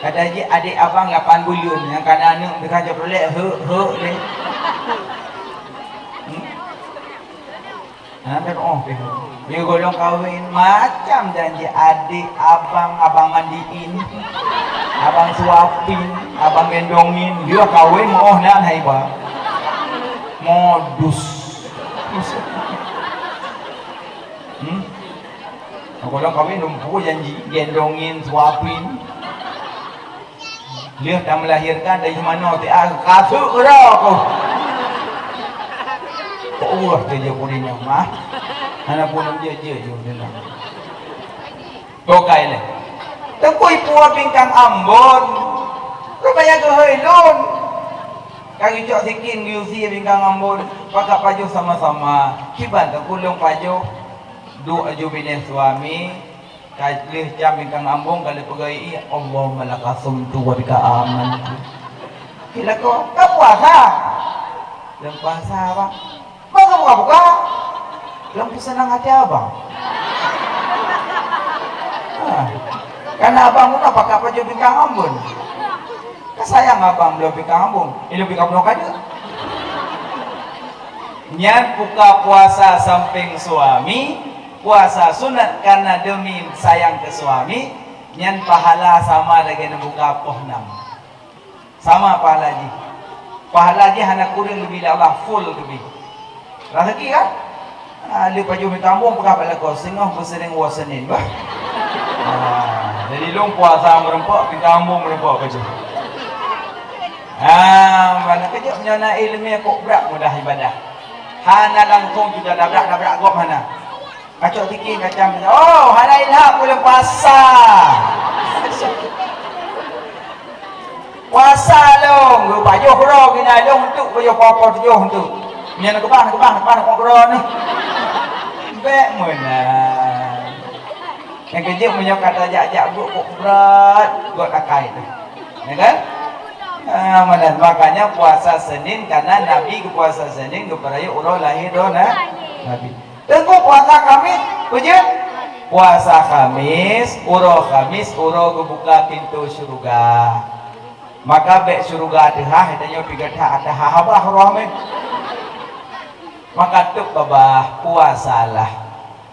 Kata jih adék abang lapan buleuen, nyang kana aneuk teuka Chevrolet, heuk, heuk lé. Hmm? Ha, kan, oh, di gohlom kawen macam janji adék, abang, abang mandiin, abang suapin, abang gendongin, dia kawen oh nan haiba. Modus. Hmm? Gohlom kawen lumpu janji, gendongin, suapin. Lheueh tameulahirkan dari manoe, tiah kasuk keudroe ku. Kok uroh teuh jeuet puri nyoe mah. Hana pun jeuet-jeuet jeuet nyoe. Tokai lé. Teungku ipuwoe bingkang ambon. Rupanya geuhôi lôn. Ka geucok sikin geuyue sie bingkang ambon. Pakat pajoh sama-sama. Kiban teungku lôn pajoh. Duek aju binéh suami. Ka lheueh cam bingkang ambon ka lheueh peugah, "Allahumma laka sumtu wa bika amantu." Kira ko, ka puasa. Lôn puasa, Bang. Bang, ka buka-buka. Lôn peuseunang até abang. Ha. Karena abang meunan pakat pajoh bingkang ambon. Ka sayang abang bloe bingkang ambon. Ilôn bingkang bloe ka deuek. Nyan buka puasa sampéng suami, puasa sunat karena demi sayang keu suami, nyan pahala sama lagée neubuka poh nam. Sama pahala jih. Pahala jih hana kureueng geubri lé Allah, full geubri. Raseuki kan? Ah, lheueh pajoh bingkang ambon peugah bak lakoe, singoh beuseuring woe Senin bah. Ah, jadi lôn puasa meureumpok, bingkang ambon meureumpok pajoh. Ah, mana kejap nyoe na ileumé kok brat mudah ibadah. Hana langsung kita dabrak-dabrak gob hana. Kacok tikin kacang, "Oh, hana ilham bulan puasa." Puasa lôn, geupajoh droe gina lôn untuk pajoh poh-poh tujoh untuk. Nyan keubah, keubah, keubah kok droe ni. Bék meunan. Nyang keujeuet meunyoe ka tajak-jak buet kok brat, buet akai tu. Ya kan? Ah, meunan. Makanya puasa Senin, karena Nabi geupuasa Senin, geupeurayeuk uroe lahé droe na-, Nabi. Teungku puasa Kamis, peujeuet? Puasa Kamis, uroe Kamis, uroe geubuka pintoe syeuruga. Maka bék syeuruga teuhah, tanyoe pih gata teuhah babah roh meh. Maka tok babah puasalah.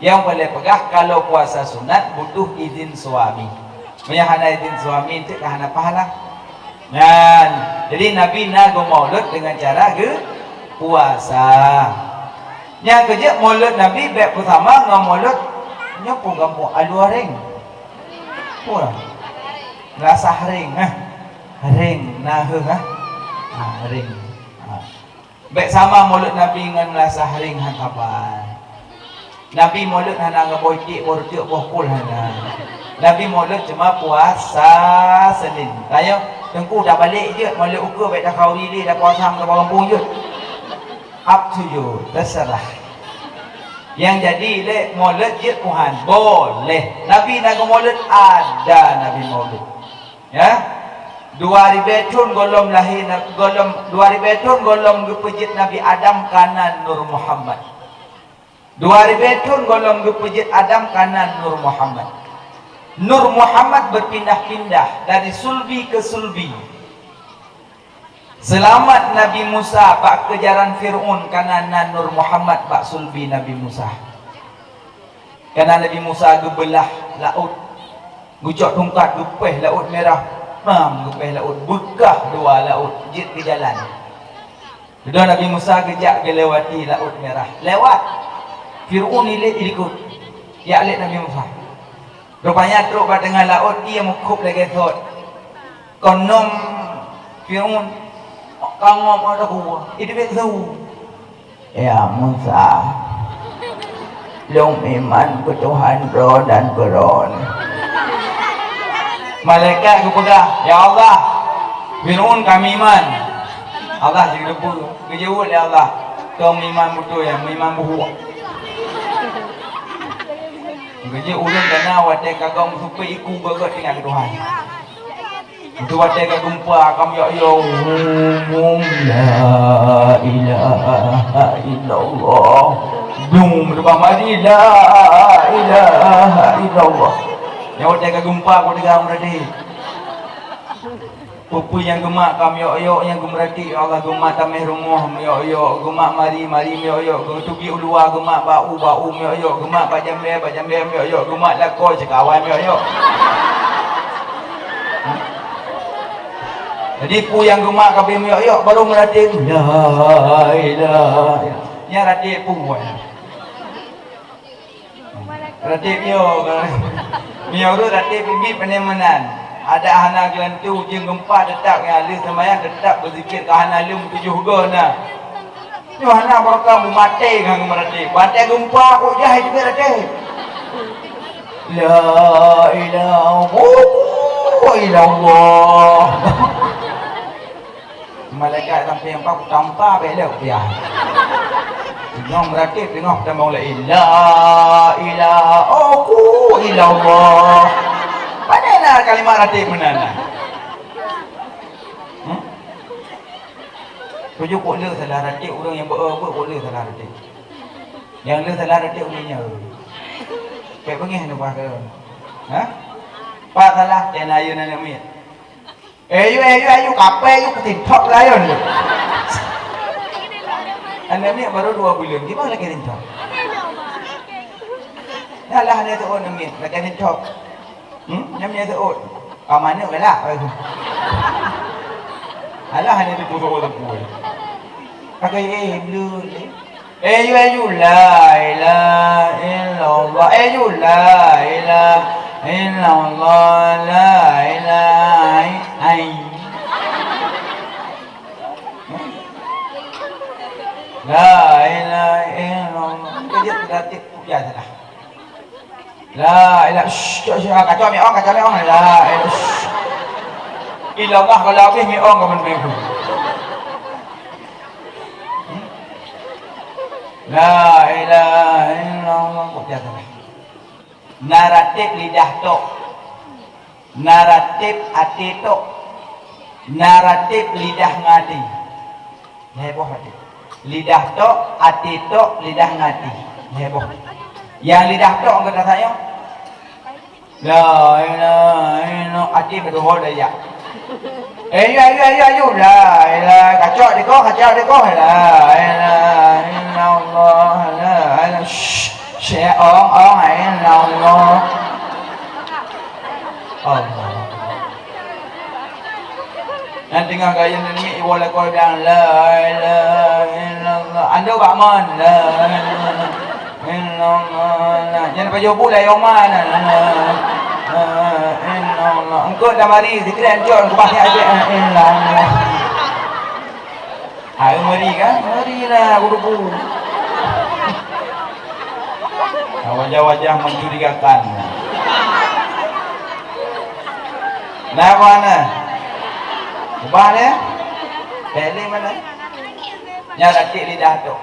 Nyang boleh peugah kalau puasa sunat butuh izin suami. Meunyo hana izin suami, enteuk ka hana pahala. Nyan, jadi Nabi na geumaulud dengan cara geu puasa. Nyang keujeuet maulud Nabi bék beusama ngon maulud nyoe pun gampông Aluareng. Pun. Melasah ring, eh. Ring, na heuh, eh. Ha, ring. Ha. Bék sama maulud Nabi ngon melasah ring, han saban. Nabi maulud hana ngon boh iték, boh reuteuek, boh kol hana. Nabi maulud cuma puasa Senin. Tanyoe, Teungku, tabalek jeuet, maulud ukeue bék takhauri lé, tapuasa ngon barang pun jeuet. Up to you, terserah. Nyang jadi lé maulud jeuet Tuhan, boleh. Nabi na geumaulud, ada Nabi maulud. Ya. Dua ribée thon gohlom lahé Na-, gohlom, dua ribée thon gohlom geupeujeuet Nabi Adam kana Nur Muhammad. Dua ribée thon gohlom geupeujeuet Adam kana Nur Muhammad. Nur Muhammad berpindah-pindah dari sulbi ke sulbi. Seulamat Nabi Musa bak keujaran Fir'aun kana na Nur Muhammad bak sulbi Nabi Musa. Kana Nabi Musa geubeulah laôt, geucok tungkat geupéh Laôt Mirah, mam geupéh laôt, beukah dua laôt jeuet keu jalan. Dudoe Nabi Musa geujak geulewati Laôt Mirah. Lewat. Fir'aun ilét ilikot. Jak lé Nabi Musa. Rupanya trok bak teungoh laôt, ié meukhôb lagée sot. Kon nom Fir'aun, ka ngom ada kuah. Itu biasa. Ya Musa, lôn meuiman keu Tuhan droe dan keu droeneuh. Malaikat geupeugah, "Ya Allah, Fir'aun ka meuiman." Allah jigeupeue, geujaweueb lé Allah, "Kau meuiman beutôi, ya, meuiman buhuk." Geujak ureuëng gana watée ka gong supée iku geugot tinggai keu Tuhan. Itu watée ka geumpa, ka miyok-yok, "Hum, hum, la ilaha illallah." Blung, teubang mari, "La ilaha illallah." Nyang watée ka geumpa, ku teuga meuratéb. Peue-peue nyang geumat ka miyok-yok, nyang geumeuratéb, ya Allah, geumat taméh rumoh miyok-yok, geumat mari, mari miyok-yok, geuteubiet u luwa geumat, bak u, bak u miyok-yok, geumat bak jamé, bak jamé miyok-yok, geumat lakoe sikawan miyok-yok. Jadi peue nyang geumat ka abéh miyok-yok, barô meuratéb, "La ilaha illallah." Nyan ratéb peue nyan? Ratéb nyoe, nyoe ureuëng ratéb biet-biet pane meunan. Adak hana geulantu, ujeuen geumpa teutap ngon aleuh seumayang, teutap beuzikir ka hana leuem tujoh goe na. Nyoe hana barokah, meumaté ngon meuratéb. Watée geumpa kok jai teubit ratéb. La ilaha illallah. Malaikat sampai empat tampa bek lé piah. Teungoh meuratéb, teungoh tamong laén. La ilaha aku illallah. Padahai na kalimat ratéb meunan na. Hmm? Tuju kok le salah ratéb ureuëng nyang beu-, beu-, kok le salah ratéb. Nyang le salah ratéb ureuëng nyan. Kayak bengeh nubah ke. Ha? Pak salah, kena ayu nenek miet. Eh, yu, eh, yu, ayu, kapai, yu, ketintok layon, yu. Aneuk miet baru dua buleuen, gimana ketintok? Dah lah, aneuk teuôt aneuk miet, lagée ketintok. Hmm? Nyan miet teuôt. Ka manok galak, eh. Alah, aneuk teuôt teuôt. Pakai, eh, blue, eh. Eh, yu, eh, yu, la ilaha illallah. Eh, yu, la ilaha illallah. La ilaha i-, ai. La ilaha illallah. Kejap, kejap, kejap. Ya, salah. La ilaha, shh, shh, shh, kacau mi ong, kacau mi ong. La ilaha, shh. Illallah, kalau habis mi ong, kamu lebih. La ilaha illallah. Kok dia salah? Na ratéb lidah tok. Na ratéb até tok. Na ratéb lidah ngon até. Lhée boh ratéb. Lidah tok, até tok, lidah ngon até. Lhée boh. Nyang lidah tok gata sayang. La ilaha illallah, até meudoho daya. Eh, ayu, ayu, ayu, ayu. La ilaha, kacok dikoh, kacok dikoh. La ilaha illallah. La ilaha. Shh, shh, ong, ong, illallah. Allah. Nyan teungoh gaya nyan iwoe lakoe biang, "La ilaha illallah." Ando bak mon, "La ilaha illallah." Nyan pajoh bu layong ma nyan, "La ilaha illallah." Engkot lam hari, sikrék encok, kubah nyan aja, "La ilaha illallah." Hai, ngeri kan? Ngeri lah, guru-guru. Wajah-wajah mencurigakan. Nah, mana? Ubah dia? Bèk lé mana? Nyan ratik lidah tu.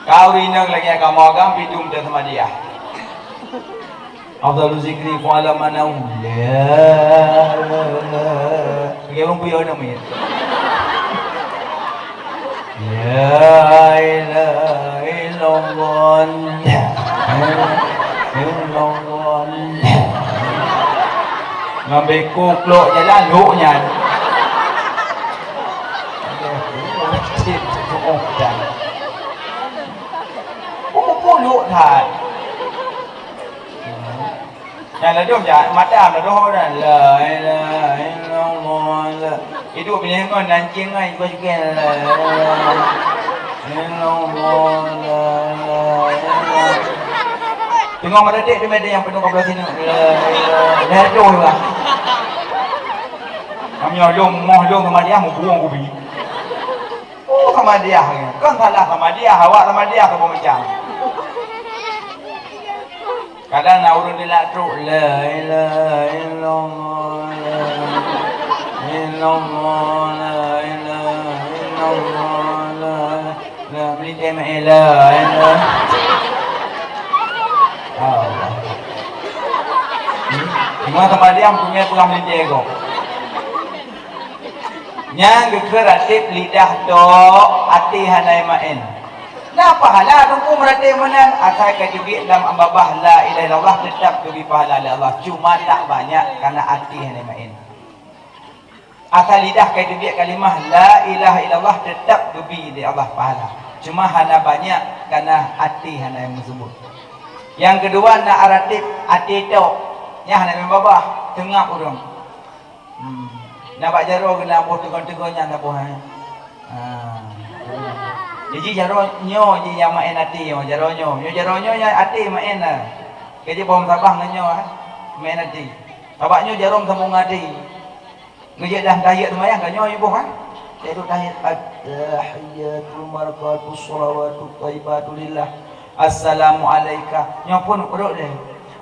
Kau rinong lagi kamoe agam pidum dan sama dia. Afdalu zikri qala mana? La. Lagi ureueng puyôh nama ya. La ilaha illallah. Illallah. Ngambil kuklok jalan lhok nyan. Oh, puluk that. Nyan ladôm jak mata ladôm dan la ilaha illallah. Idup binéh ngon nancing ngai juga juga la ilaha illallah. Tengok mata dek tu mata yang penuh kabla sini. La ilaha illallah. Kami lom moh lom sama dia mau buang kubi. Oh, sama dia. Kan salah sama dia, awak sama dia ke macam. Kadang na ureueng dilak trok, "La ilaha illallah, la ilaha illallah, la ilaha illallah, la ilaha illallah." Meulintèe meu'en, "La ilaha." Allah. Cuma sama dia mempunyai pegang meulintèe kok. Nyang geukheun ratéb lidah tok, até hana meu'en. Na pahala teungku meuratéb meunan, asai ka teubiet lam babah la ilaha illallah, teutap geubri pahala lé Allah. Cuma tak banyak, karena até hana meu'en. Asai lidah ka teubiet kalimah la ilaha illallah, teutap geubri lé Allah pahala. Cuma hana banyak, karena até hana meuseubut. Nyang keudua, na ratéb até tok, nyan hana meu'en babah, teungab ureueng. Hmm. Na bak jaroe keunan boh teugong-teugong nyan na boh, eh. Ha. Jadi jaroe nyoe ji nyang meu'en até nyoe, jaroe nyoe. Nyoe jaroe nyoe nyang até meu'en na. Jadi boh sabah ngon nyoe, eh. Meu'en até. Sabab nyoe jaroe sambong até. Ngeujek dah tahiyat seumayang ka nyoe boh, eh. Yaitu tahiyat at-tahiyatul barakatuh shalawatut thayyibatu lillah. Assalamu alaika. Nyoe pun urut deh.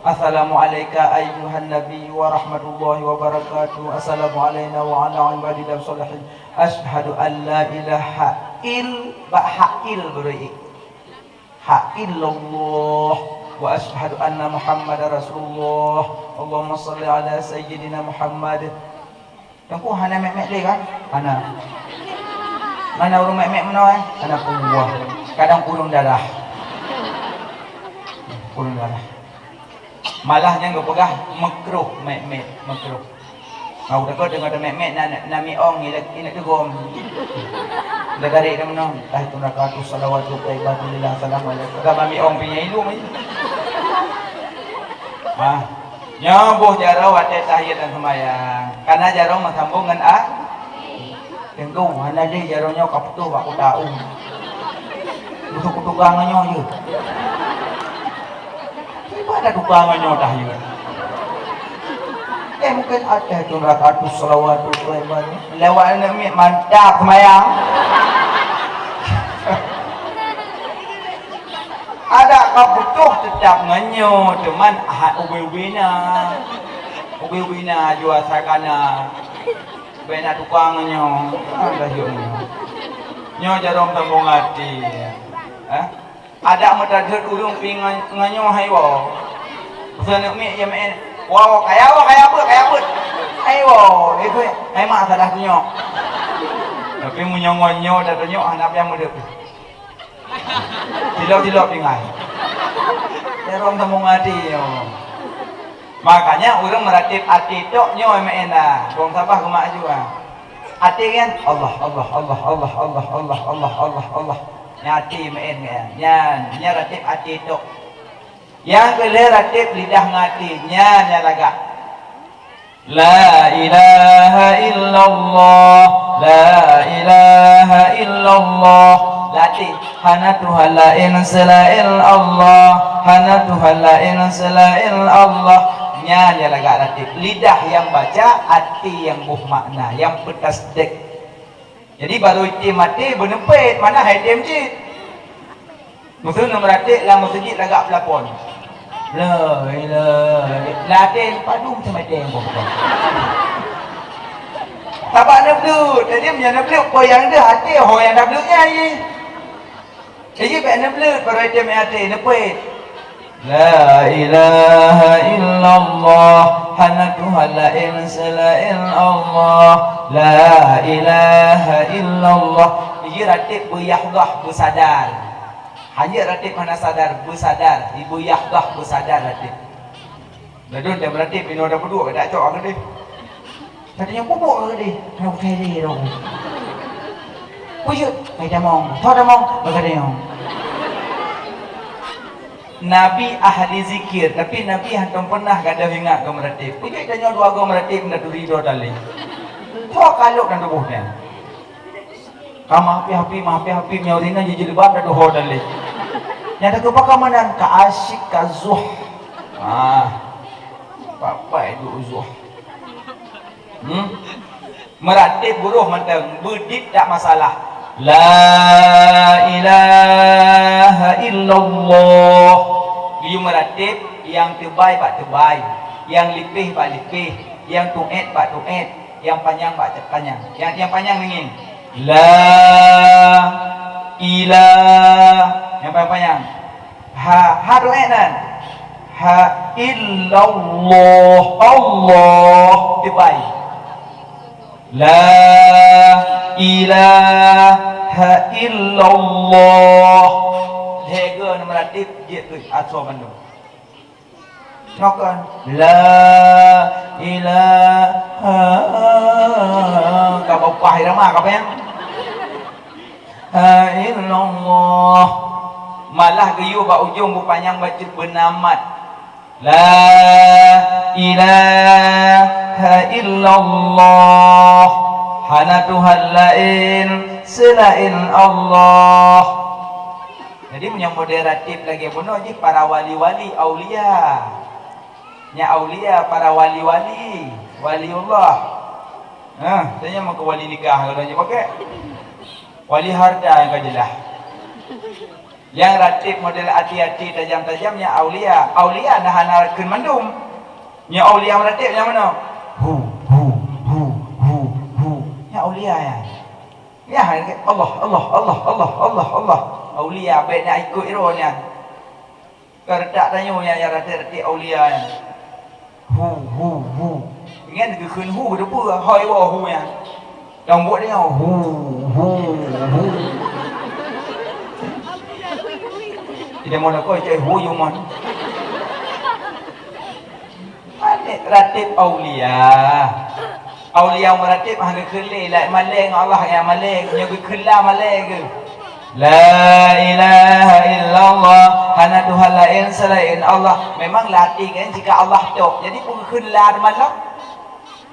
Assalamu alaika ayyuhan nabi wa rahmatullahi wa barakatuh. Assalamu alaina wa ala ibadillah shalihin. Asyhadu an la ilaha il-, ba ha il beri. Ha illallah. Wa asyhadu anna Muhammadar Rasulullah. Allahumma shalli ala sayyidina Muhammad. Teungku hana mek-mek lé kan? Hana. Mana ureueng mek-mek meunoe? Hana puah. Kadang kureueng darah. Kureueng darah. Malah nyang geupeugah makruh mek-mek, makruh. Kau takot deungon mek-mek na, na, na miong ileuk, ileuk teugom. Dah garéh dah meunoe. Tahiyatun rakatu shalawatu thayyibatu lillah, assalamualaikum. Ka ba miong pinya ilung. Ah. Nyoe boh jaroe watèe tahiyat dan seumayang. Karena jaroe meusambong ngon a-, Teungku, hana lé jaroe nyoe ka putôh bak kuta u. Untuk kutukang nyoe je. Ibarat tukang nyoe dah je. Eh, mungkin ada tu ratus shalawat tu, tu, tu. Lewat aneuk miet mantap seumayang. Adak ka putôh teutap ngon nyoe, teuma ha ubé-ubé na. Ubé-ubé na jua sakana. Bèk na tukang ngon nyoe. Ah, dah jok nyoe. Nyoe jaroe sambong até. Eh? Adak meutajeuet ureueng pi ngon, ngon nyoe hai woe. Peue aneuk miet ya meu'en. Woe, kaya woe, kaya beuet, kaya beuet. Hai woe, eh, hai mak salah tunyok. Tapi meunyoe ngon nyoe dah tunyok, hana pian meudeuk. Tilok-tilok pingai. Jaroe sambong até nyoe. Makanya ureuëng meuratéb até tok nyoe meu'en dah. Bong sabar keumak aju ah. Até nyan Allah, Allah, Allah, Allah. Nyan até meu'en nyan. Nyan, nyan ratéb até tok. Nyang keu lhée ratéb lidah ngon até. Nyan, nyan lagak. La ilaha illallah, la ilaha illallah. Lam até, hana Tuhan laén seulaén Allah, hana Tuhan laén seulaén Allah. Nyan nyang lagak ratéb. Lidah nyang baca, até nyang boh makna, nyang peutasdék. Jadi, barô item até beuneupet, mana hai tem cit. Meuseue neumeuratéb lam meuseujid lagak peulapon. La ilaha illa-, lam até padum seumeutée boh. Sabab neubleuet, jadi meunyoe neubleuet, peue nyang deuh até, ho nyang tableuet nyan jih. Jadi, bék neubleuet, barô item até, neupet. La ilaha illallah, hana Tuhan laén seulaén Allah. La ilaha illallah. Jadi, ratéb beuyahdah, beusadar. Hanjeuet ratéb hana sadar, beusadar. Ibeuyahdah, beusadar ratéb. Ladôm dan meuratéb inoe tapeuduek, ka tacok ka keudeh. Ka tanyong bubuk ka keudeh. Hana bukai lé dong. Peue jeuet? Pai tamong. Tho tamong. Bak ka tanyong. Nabi ahli zikir, tapi Nabi hantom peunah gadôh ingat keu meuratéb. Peue jeuet tanyoe dua goe meuratéb, ndak turi droe talé. Tho kalok dan tuboh nyan. Ka mahapi-hapi, mahapi-hapi, meunyoe ureueng inong jijilbab, dak tuho daleh. Nyang teukeubah ka meunan, ka asyik, ka zuh. Ah. Bapak ibu zuh. Hmm? Meuratéb buroh mantong, beudit dak masalah. La ilaha illallah. Geuyue meuratéb nyang teubai bak teubai, nyang lipéh bak lipéh, nyang tuet bak tuet. Nyang panyang bak panyang. Nyang, nyang panyang ngieng. La ila. Nyang panyang-panyang. Ha, ha tuet nan. Ha illallah. Allah. Teubai. La ilaha illallah. Lhèe goe neumeuratéb jeuet keu asoe mandum. Nyoe kan, la ilaha, ka bapah irama ka payang. Ha illallah. Malah geuyue bak ujong beupanyang bacut beunamat. La ilaha illallah. Hana Tuhan laén seulaén Allah. Jadi, meunyoe moderatif lagèe bunoe jih para wali-wali, aulia. Nyan aulia, para wali-wali, waliullah. Nah, tanyoe meuke wali nikah kalau nyoe pakai. Wali harta nyang ka jeulaih. Nyang ratéb model até-até tajam-tajam nyan aulia. Aulia na hana kheun mandum. Nyoe aulia meuratéb nyang meunoe. Hu, hu, hu, hu, hu. Nyan aulia nyan. Nyan Allah, Allah, Allah, Allah, Allah, Allah. Aulia bèk na ikot droe nyan. Keuredak tanyoe nyang, nyang ratéb-ratéb aulia nyan. Hu, hu, hu. Ingat geukheun hu, geuteupeue hôi woe hu nyan. Dong buet tanyoe, hu, hu, hu. Tidak mau nak kau cari hu, you man. Ratéb aulia. Aulia meuratéb hana geukheun lé, laén malèe ngon Allah nyang malèe, nyoe geukheun la malèe geuh. La ilaha illallah, hana Tuhan laén seulaén Allah. Memang lam até kan jika Allah tok. Jadi, peue geukheun la teumalak?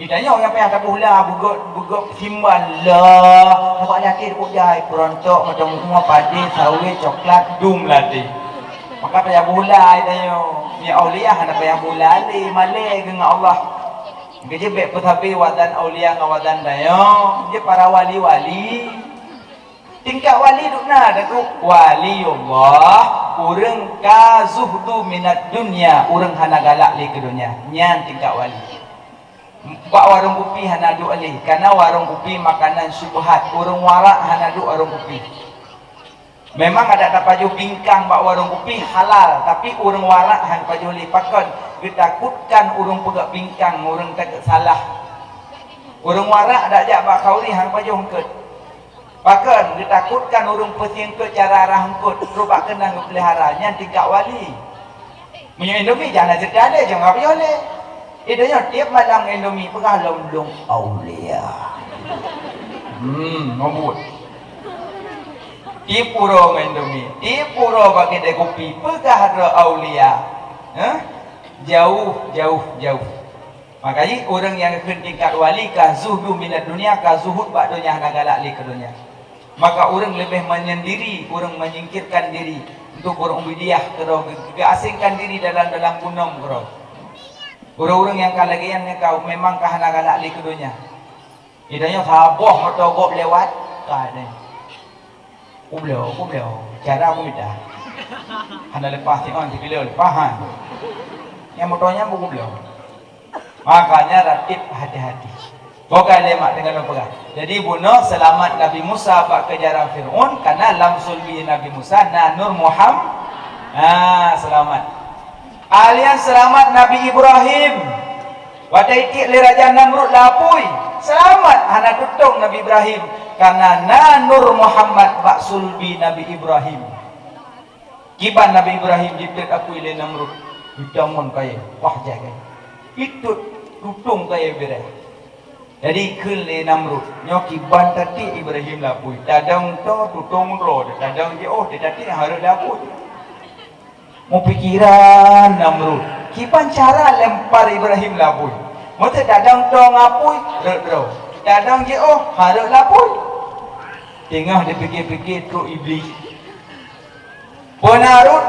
Di tanyoe nyang payah taboh la, beugöt, beugöt simban la. Sabab lam até deuh jai, peurontok, mantong mua, padé, sawét, coklat, dum lam até. Maka payah boh la di tanyoe. Nyoe aulia hana payah boh la lé, malèe geuh ngon Allah. Geujeuet bèk peusabe wazan aulia ngon wazan tanyoe. Jeuet para wali-wali. Tingkat wali dum na, Teungku. Waliullah, ureueng ka zuhdu minad dunya, ureueng hana galak lé keu donya. Nyan tingkat wali. Bak warong kupi hana duek lé, karena warong kupi makanan syubhat. Ureueng warak hana duek warong kupi. Memang adak tapajoh bingkang bak warong kupi halal, tapi ureueng warak han pajoh lé. Pakon? Geutakutkan ureueng peugöt bingkang, ureueng takot salah. Ureueng warak adak jak bak khauri han pajoh eungkôt. Pakon? Geutakutkan ureueng peusieng eungkôt cara rhah eungkôt, trok bak keunong geupeulihara. Nyan tingkat wali. Meunyoe Indomie, jangan cerita deh, jangan apa leh. Eh, tanyoe tiep malam ngon Indomie peugah lom lôn aulia. Hmm, ngon buet. Tiep uroe ngon Indomie, tiep uroe bak keude kupi peugah droe aulia. Hah? Jauh, jauh, jauh. Makajih ureuëng nyang kheun tingkat wali ka zuhdu minad dunya, ka zuhud bak donya, hana galak lé keu donya. Maka ureuëng leubeh menyendiri, ureuëng menyingkirkan diri untuk ureuëng Ubaidiyah keudroe, geuasingkan diri dalam, dalam gunong keudroe. Ureuëng-ureuëng nyang ka lagée nyan ka memang ka hana galak lé keu donya. Di tanyoe saboh moto gob lewat, ka nyan. Kubloe, kubloe, cara kumita. Hana leupah siôn, sikilo leupah, ha. Nyang moto nyan bukubloe. Makanya ratib hati-hati. Bukan lé mak teuka lôn peugah. Jadi bunoe seulamat Nabi Musa bak keujaran Firaun karena lam sulbi Nabi Musa na nur Muhammad. Ha, seulamat. Alian seulamat Nabi Ibrahim. Watée itiek lé Raja Namrud lapui, seulamat hana tutong Nabi Ibrahim karena na nur Muhammad bak sulbi Nabi Ibrahim. Kiban Nabi Ibrahim jitot apui lé Namrud, jitamon kayée, wah jai kayée. Itot tutong kayée birah. Jadi kheun lé Namrud, nyoe kiban tatiek Ibrahim lapui, tadong to tutong droe, tadong jiôh tatiek hareuet lapui. Meupikiran Namrud, kiban cara lempar Ibrahim lapui. Meuteu tadong to ngapui, rot droe. Tadong jiôh, hareuet lapui. Teungoh dipike-pike trok Iblih. Peuna rot,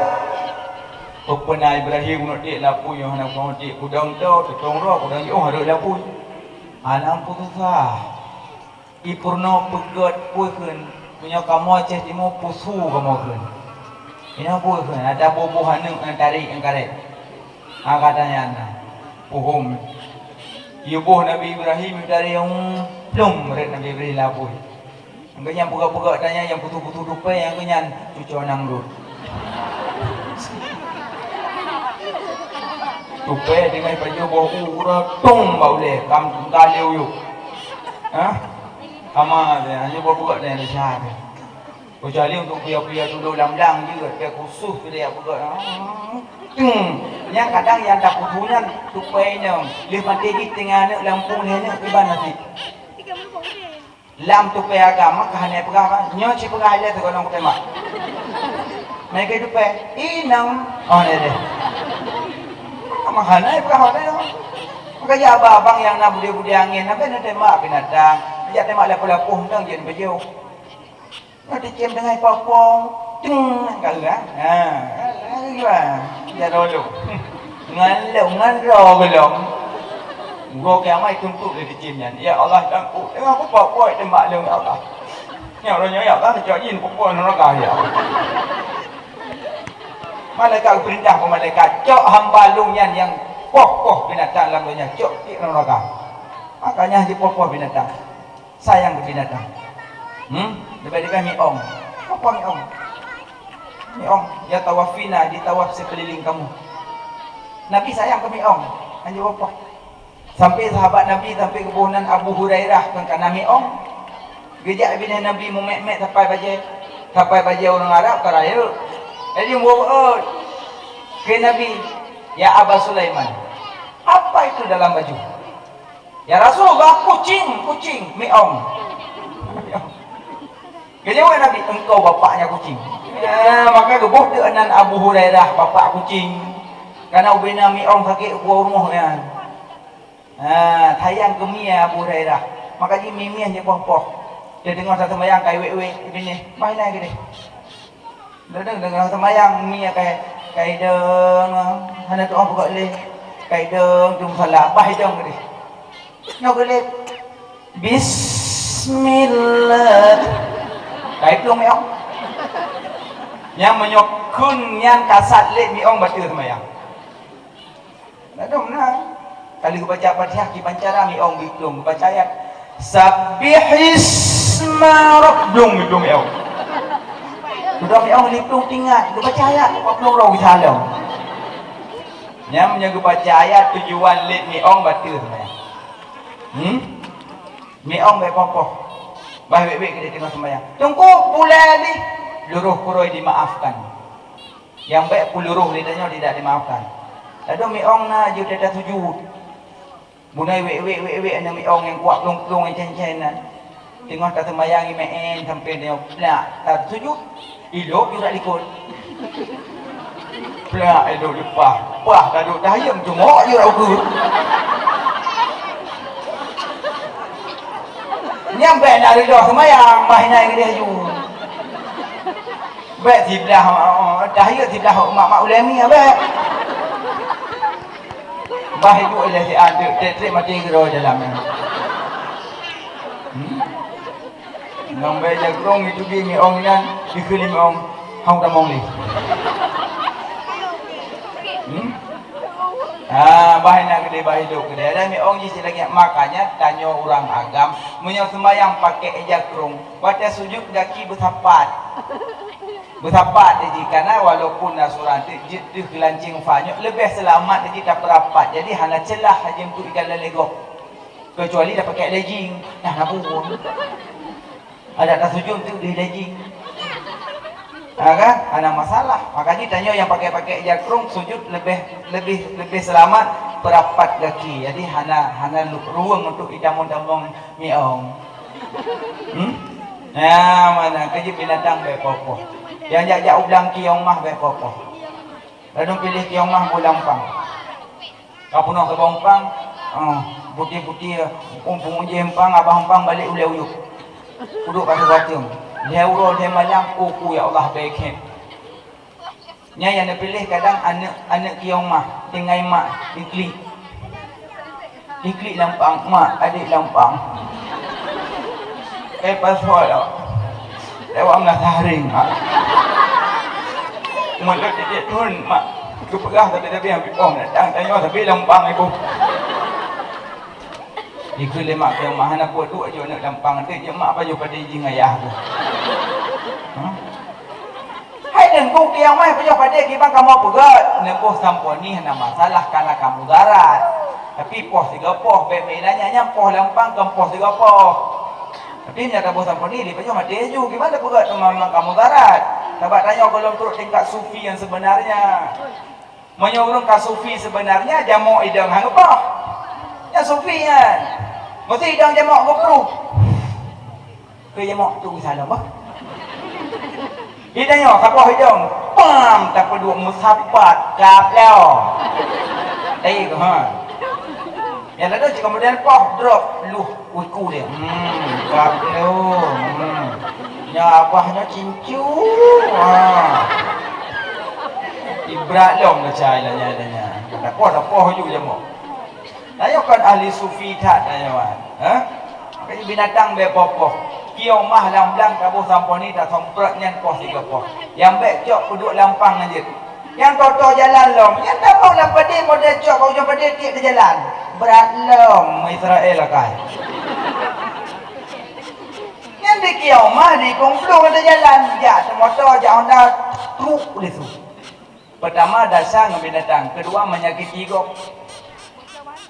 peue peuna Ibrahim ngon tiek lapui nyoe hana peue tiek, kudong to, tutong droe, kudong jiôh, hareuet lapui. Anang peususah. Ipeurunoe peugét peue kheun, meunyoe kamoe Aceh Timu pusu kamoe kheun. Inoe peue kheun, ada boh-boh aneuk nyang tarék nyang karét. Ha, ka tanyan na. Puhom. Yuboh Nabi Ibrahim tarék nyang plong rot Nabi Ibrahim lapui. Nyang keunyan peugét-peugét tanyan nyang pusu-pusu tupée nyang keunyan cucoe Namrud. Tupée tinggai pajoh boh u gura tong bak ulée kam galeu yuk. Hah? Sama aja, hanya buat-buat dan ada syarat. Kecuali untuk kuya-kuya dulu lam-lam juga, dia khusus tu dia buat. Hmm. Yang kadang yang tak kudu nyan tupai nyo, dia mati di tengah anak lampung dia nak kiban nanti. Lam tupai agama ka hana peugah, nyoe ci peugah ilée teugonong kuteuma. Meunyoe tupai, inong. Oh, deh, deh. Meuhana peugah hotel. Maka ya abang-abang nyang na budé-budé angén, na bèk na tembak binatang. Jak tembak lapoh-lapoh mantong jeuet beujoh. Na teucém teungoh poh-poh, teng ka urang. Ha, ha, ha, ya dulu. Ngon lôn, ngon droe gohlom. Uroe kiamat tuntot lé teucém nyan. Ya Allah, tangkok. Teungoh poh-poh tembak lôn, ya Allah. Nyoe uroe nyoe, ya Allah, neucok jih neupeupue neuraka, ya Allah. Malaikat geupeurintah keu malaikat, "Cok hamba lôn nyan nyang poh-poh binatang lam donya, cok tiek lam neuraka." Makanya jipoh-poh binatang. Sayang keu binatang. Hmm? Leubeh-leubeh miong. Apa miong? Miong, ya tawafina, di tawaf sekeliling kamu. Nabi sayang keu miong. Anjur apa? Sampai sahabat Nabi, sampai geuboh nan Abu Hurairah, kan kana miong. Geujak binéh Nabi mumet-met sapai bajée, sapai bajée ureuëng Arab ka rayeuk. Jadi muwoe, "Keu Nabi, ya Aba Sulaiman, apa itu dalam baju?" "Ya Rasulullah, kucing, kucing, miong." Geujaweueb Nabi, "Engkau bapaknya kucing." Ya, maka geuboh teuk nan Abu Hurairah, bapak kucing. Karena ubena miong sakét u rumoh nyan. Ha, sayang keu mie Abu Hurairah. Maka jimie-mie jipoh-poh. Dia deungoe seumayang kai wék-wék, binéh, "Bah inan keudeh." Deungoe, deungoe seumayang mie kai, kai dong, hana tu'oh peugah lé. Kai dong, tu musala, bah idong keudeh. Nyoe keudeh. Bismillah. Kai plueng miong. Nyang meunyoe kheun nyan kasat lé miong bateue seumayang. Ladom na. Kali geubaca Fatihah kiban cara miong geuitung, geubaca ayat. Sabbihisma rabb-, dong geuitung miong. Sudah miong geuitung tingat, geubaca ayat, empat puluh roh geusalom. Nyang meunyoe geubaca ayat tujuan lé miong bateue sebenarnya. Hmm? Miong bèk poh-poh. Bah wék-wék keu teungoh sembahyang. Teungku, pulai lé. Luroh kuroi dimaafkan. Nyang bèk peuluroh lé tanyoe tidak dimaafkan. Ladom miong na jeuet teuka sujud. Bunai wék, wék, wék, wék, aneuk miong nyang kuat plueng-plueng nyang cen-cen nyan. Teungoh taseumayang imeu'en sampoe nyoe plak tasujut, ilop ju rak likot. Plak ilop leupah, pah taduek tahieng cungok ju rak ukeue. Nyan bèk na reudoh seumayang, bah inan geudeh ju. Bèk siblah, oh, tahieng siblah mak-mak ulèe mi, bèk. Bah ibu ilèe siat teuk, trép-trép maté keudroe dalam nyan. Hmm? Ngon bèe jakrong itu di miong nyan, dikheun lé miong, hana tamong lé. Hmm? Ah, bah inan geudeh, bah ilop geudeh. Ada miong jih silagèe nyan. Makanya tanyoe ureueng agam, meunyoe seumayang pakèk jakrong, watèe sujut gaki beusapat. Beusapat jih, karena walaupun na surang teuk jeuet deuh keu lanceng fa nyoe, leubeh seulamat jih tapeurapat. Jadi hana ceulah laju untuk ikalon lé gob. Kecuali tapakèk legging, nah, na buông. Adak tasujut teuk deuh legging. Ha kan? Hana masalah. Makanya tanyoe nyang pakèk-pakèk jakrong sujut leubeh, leubeh, leubeh seulamat peurapat gaki. Jadi hana, hana lu-, ruweueng untuk itamong-tamong miong. Hmm? Ya, mana keujeuet binatang bèk poh-poh. Nyang jak-jak u blang kiyong mah bèk poh-poh. Ladôm piléh kiyong mah bu lampang. Ka peunoh saboh umpang, ah, putéh-putéh, umpung jih umpang, abah umpang balek ulèe uyueb. Kuduek bak sigoe ateueng. Lhèe uroe lhèe malam, oh, ku ya Allah, bèk khem. Nyan nyang neupiléh kadang aneuk, aneuk kiyong mah, tinggai mak, diklik. Diklik lampang, "Mak, adék lampang." Eh, pasoe lom. Lewat meulah sehari, Mak. Mulut titik thon, Mak. Geupeugah tapi-tapi nyang pipoh datang, tanyoe sabe lampang iboh. Dikheun lé mak kiyong mah, "Hana peue, duek ju aneuk lampang, deuek ju mak pajoh padé jih ngon ayah tu." Hah? Hai teungku kiyong mah pajoh padé kiban kamoe peugöt, neuboh sampoe ni hana masalah, kana ka mudarat. Tapi poh sigoe poh, bèk meuinan nyan, nyan poh lampang kon poh sigoe poh. Tapi meunyo taboh sampoe ni, lé pajoh maté ju, kiban tapeugöt teuma memang ka mudarat. Sabab tanyoe gohlom trok tingkat sufi nyang sebenarnya. Meunyoe ureueng ka sufi seubeunarnya, jamok idong han geupoh. Nyan sufi nyan. Meusti idong jamok geupruh. Keu jamok tu salah bah. Idong nyoe saboh idong, pam, tapeuduek meusapat, kap lom. Tadi tu, ha. Nyang lalu cit kemudian poh, drop, luh. Ui, ku dia. Hmm, ka belum. Hmm. Nya abah nya cincu. Ha. Ibrat lom dah cai lah nya, dah nya. Dah poh, dah poh ju jamok. Nah, nyoe kon ahli sufi that dah nyoe, ha? Makanya binatang bèk poh-poh. Kiyong mah lam blang taboh sampoe ni, tasemprot nyan poh sigoe poh. Nyang bèk cok peuduek lampang aja. Nyang toe-toe jalan lom, nyang tamong lam padé model cok bak ujong padé tiek di jalan. Brat lom Israel akai. Nyan di kiamat di kumpul di jalan, jak moto, jak Honda, truk di su. Pertama dasar ngon binatang, kedua menyakiti gob.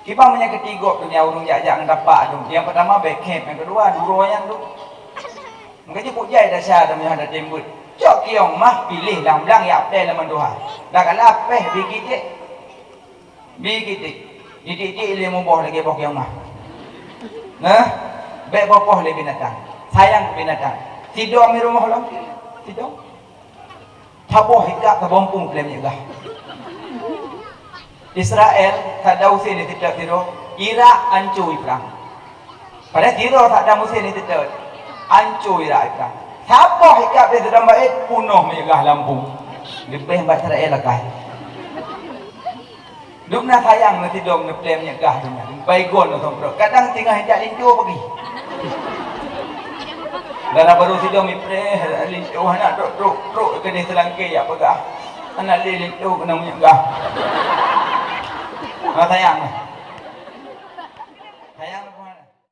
Kiban menyakiti gob tu nyang ureueng jak-jak ngon tapak tu. Nyang pertama bèk khép, nyang kedua duro nyan tu. Maka jipuk jai dasar dah meuhana tembet. Cok kiyong mah piléh lam blang yak plè lam tuha. Dah kalah pèh bi kitek. Bi kitek. Kitek-kitek lé muboh lagèe boh kiyong mah. Nah, bèk boh-boh lé binatang. Sayang keu binatang. Sidom di rumoh lom. Sidom. Saboh hikab saboh eumpung plè minyeuk gah. Israel, Saddam Hussein di teutot sidroe, Irak anco iprang. Padahai sidroe Saddam Hussein di teutot, anco Irak iprang. Saboh hikab di Saddam Hussein punoh minyeuk gah lam eumpung. Leubeh bak Israel akai. Dum na sayang na sidom na plè minyeuk gah tu nyan. Baygon na somprot. Kadang singoh indak linto pagi. Dah na baru sidom ipreh linto hana trok trok trok keudeh seulangké yak peugah. Anak lé linto keunan minyeuk gah. Ha sayang.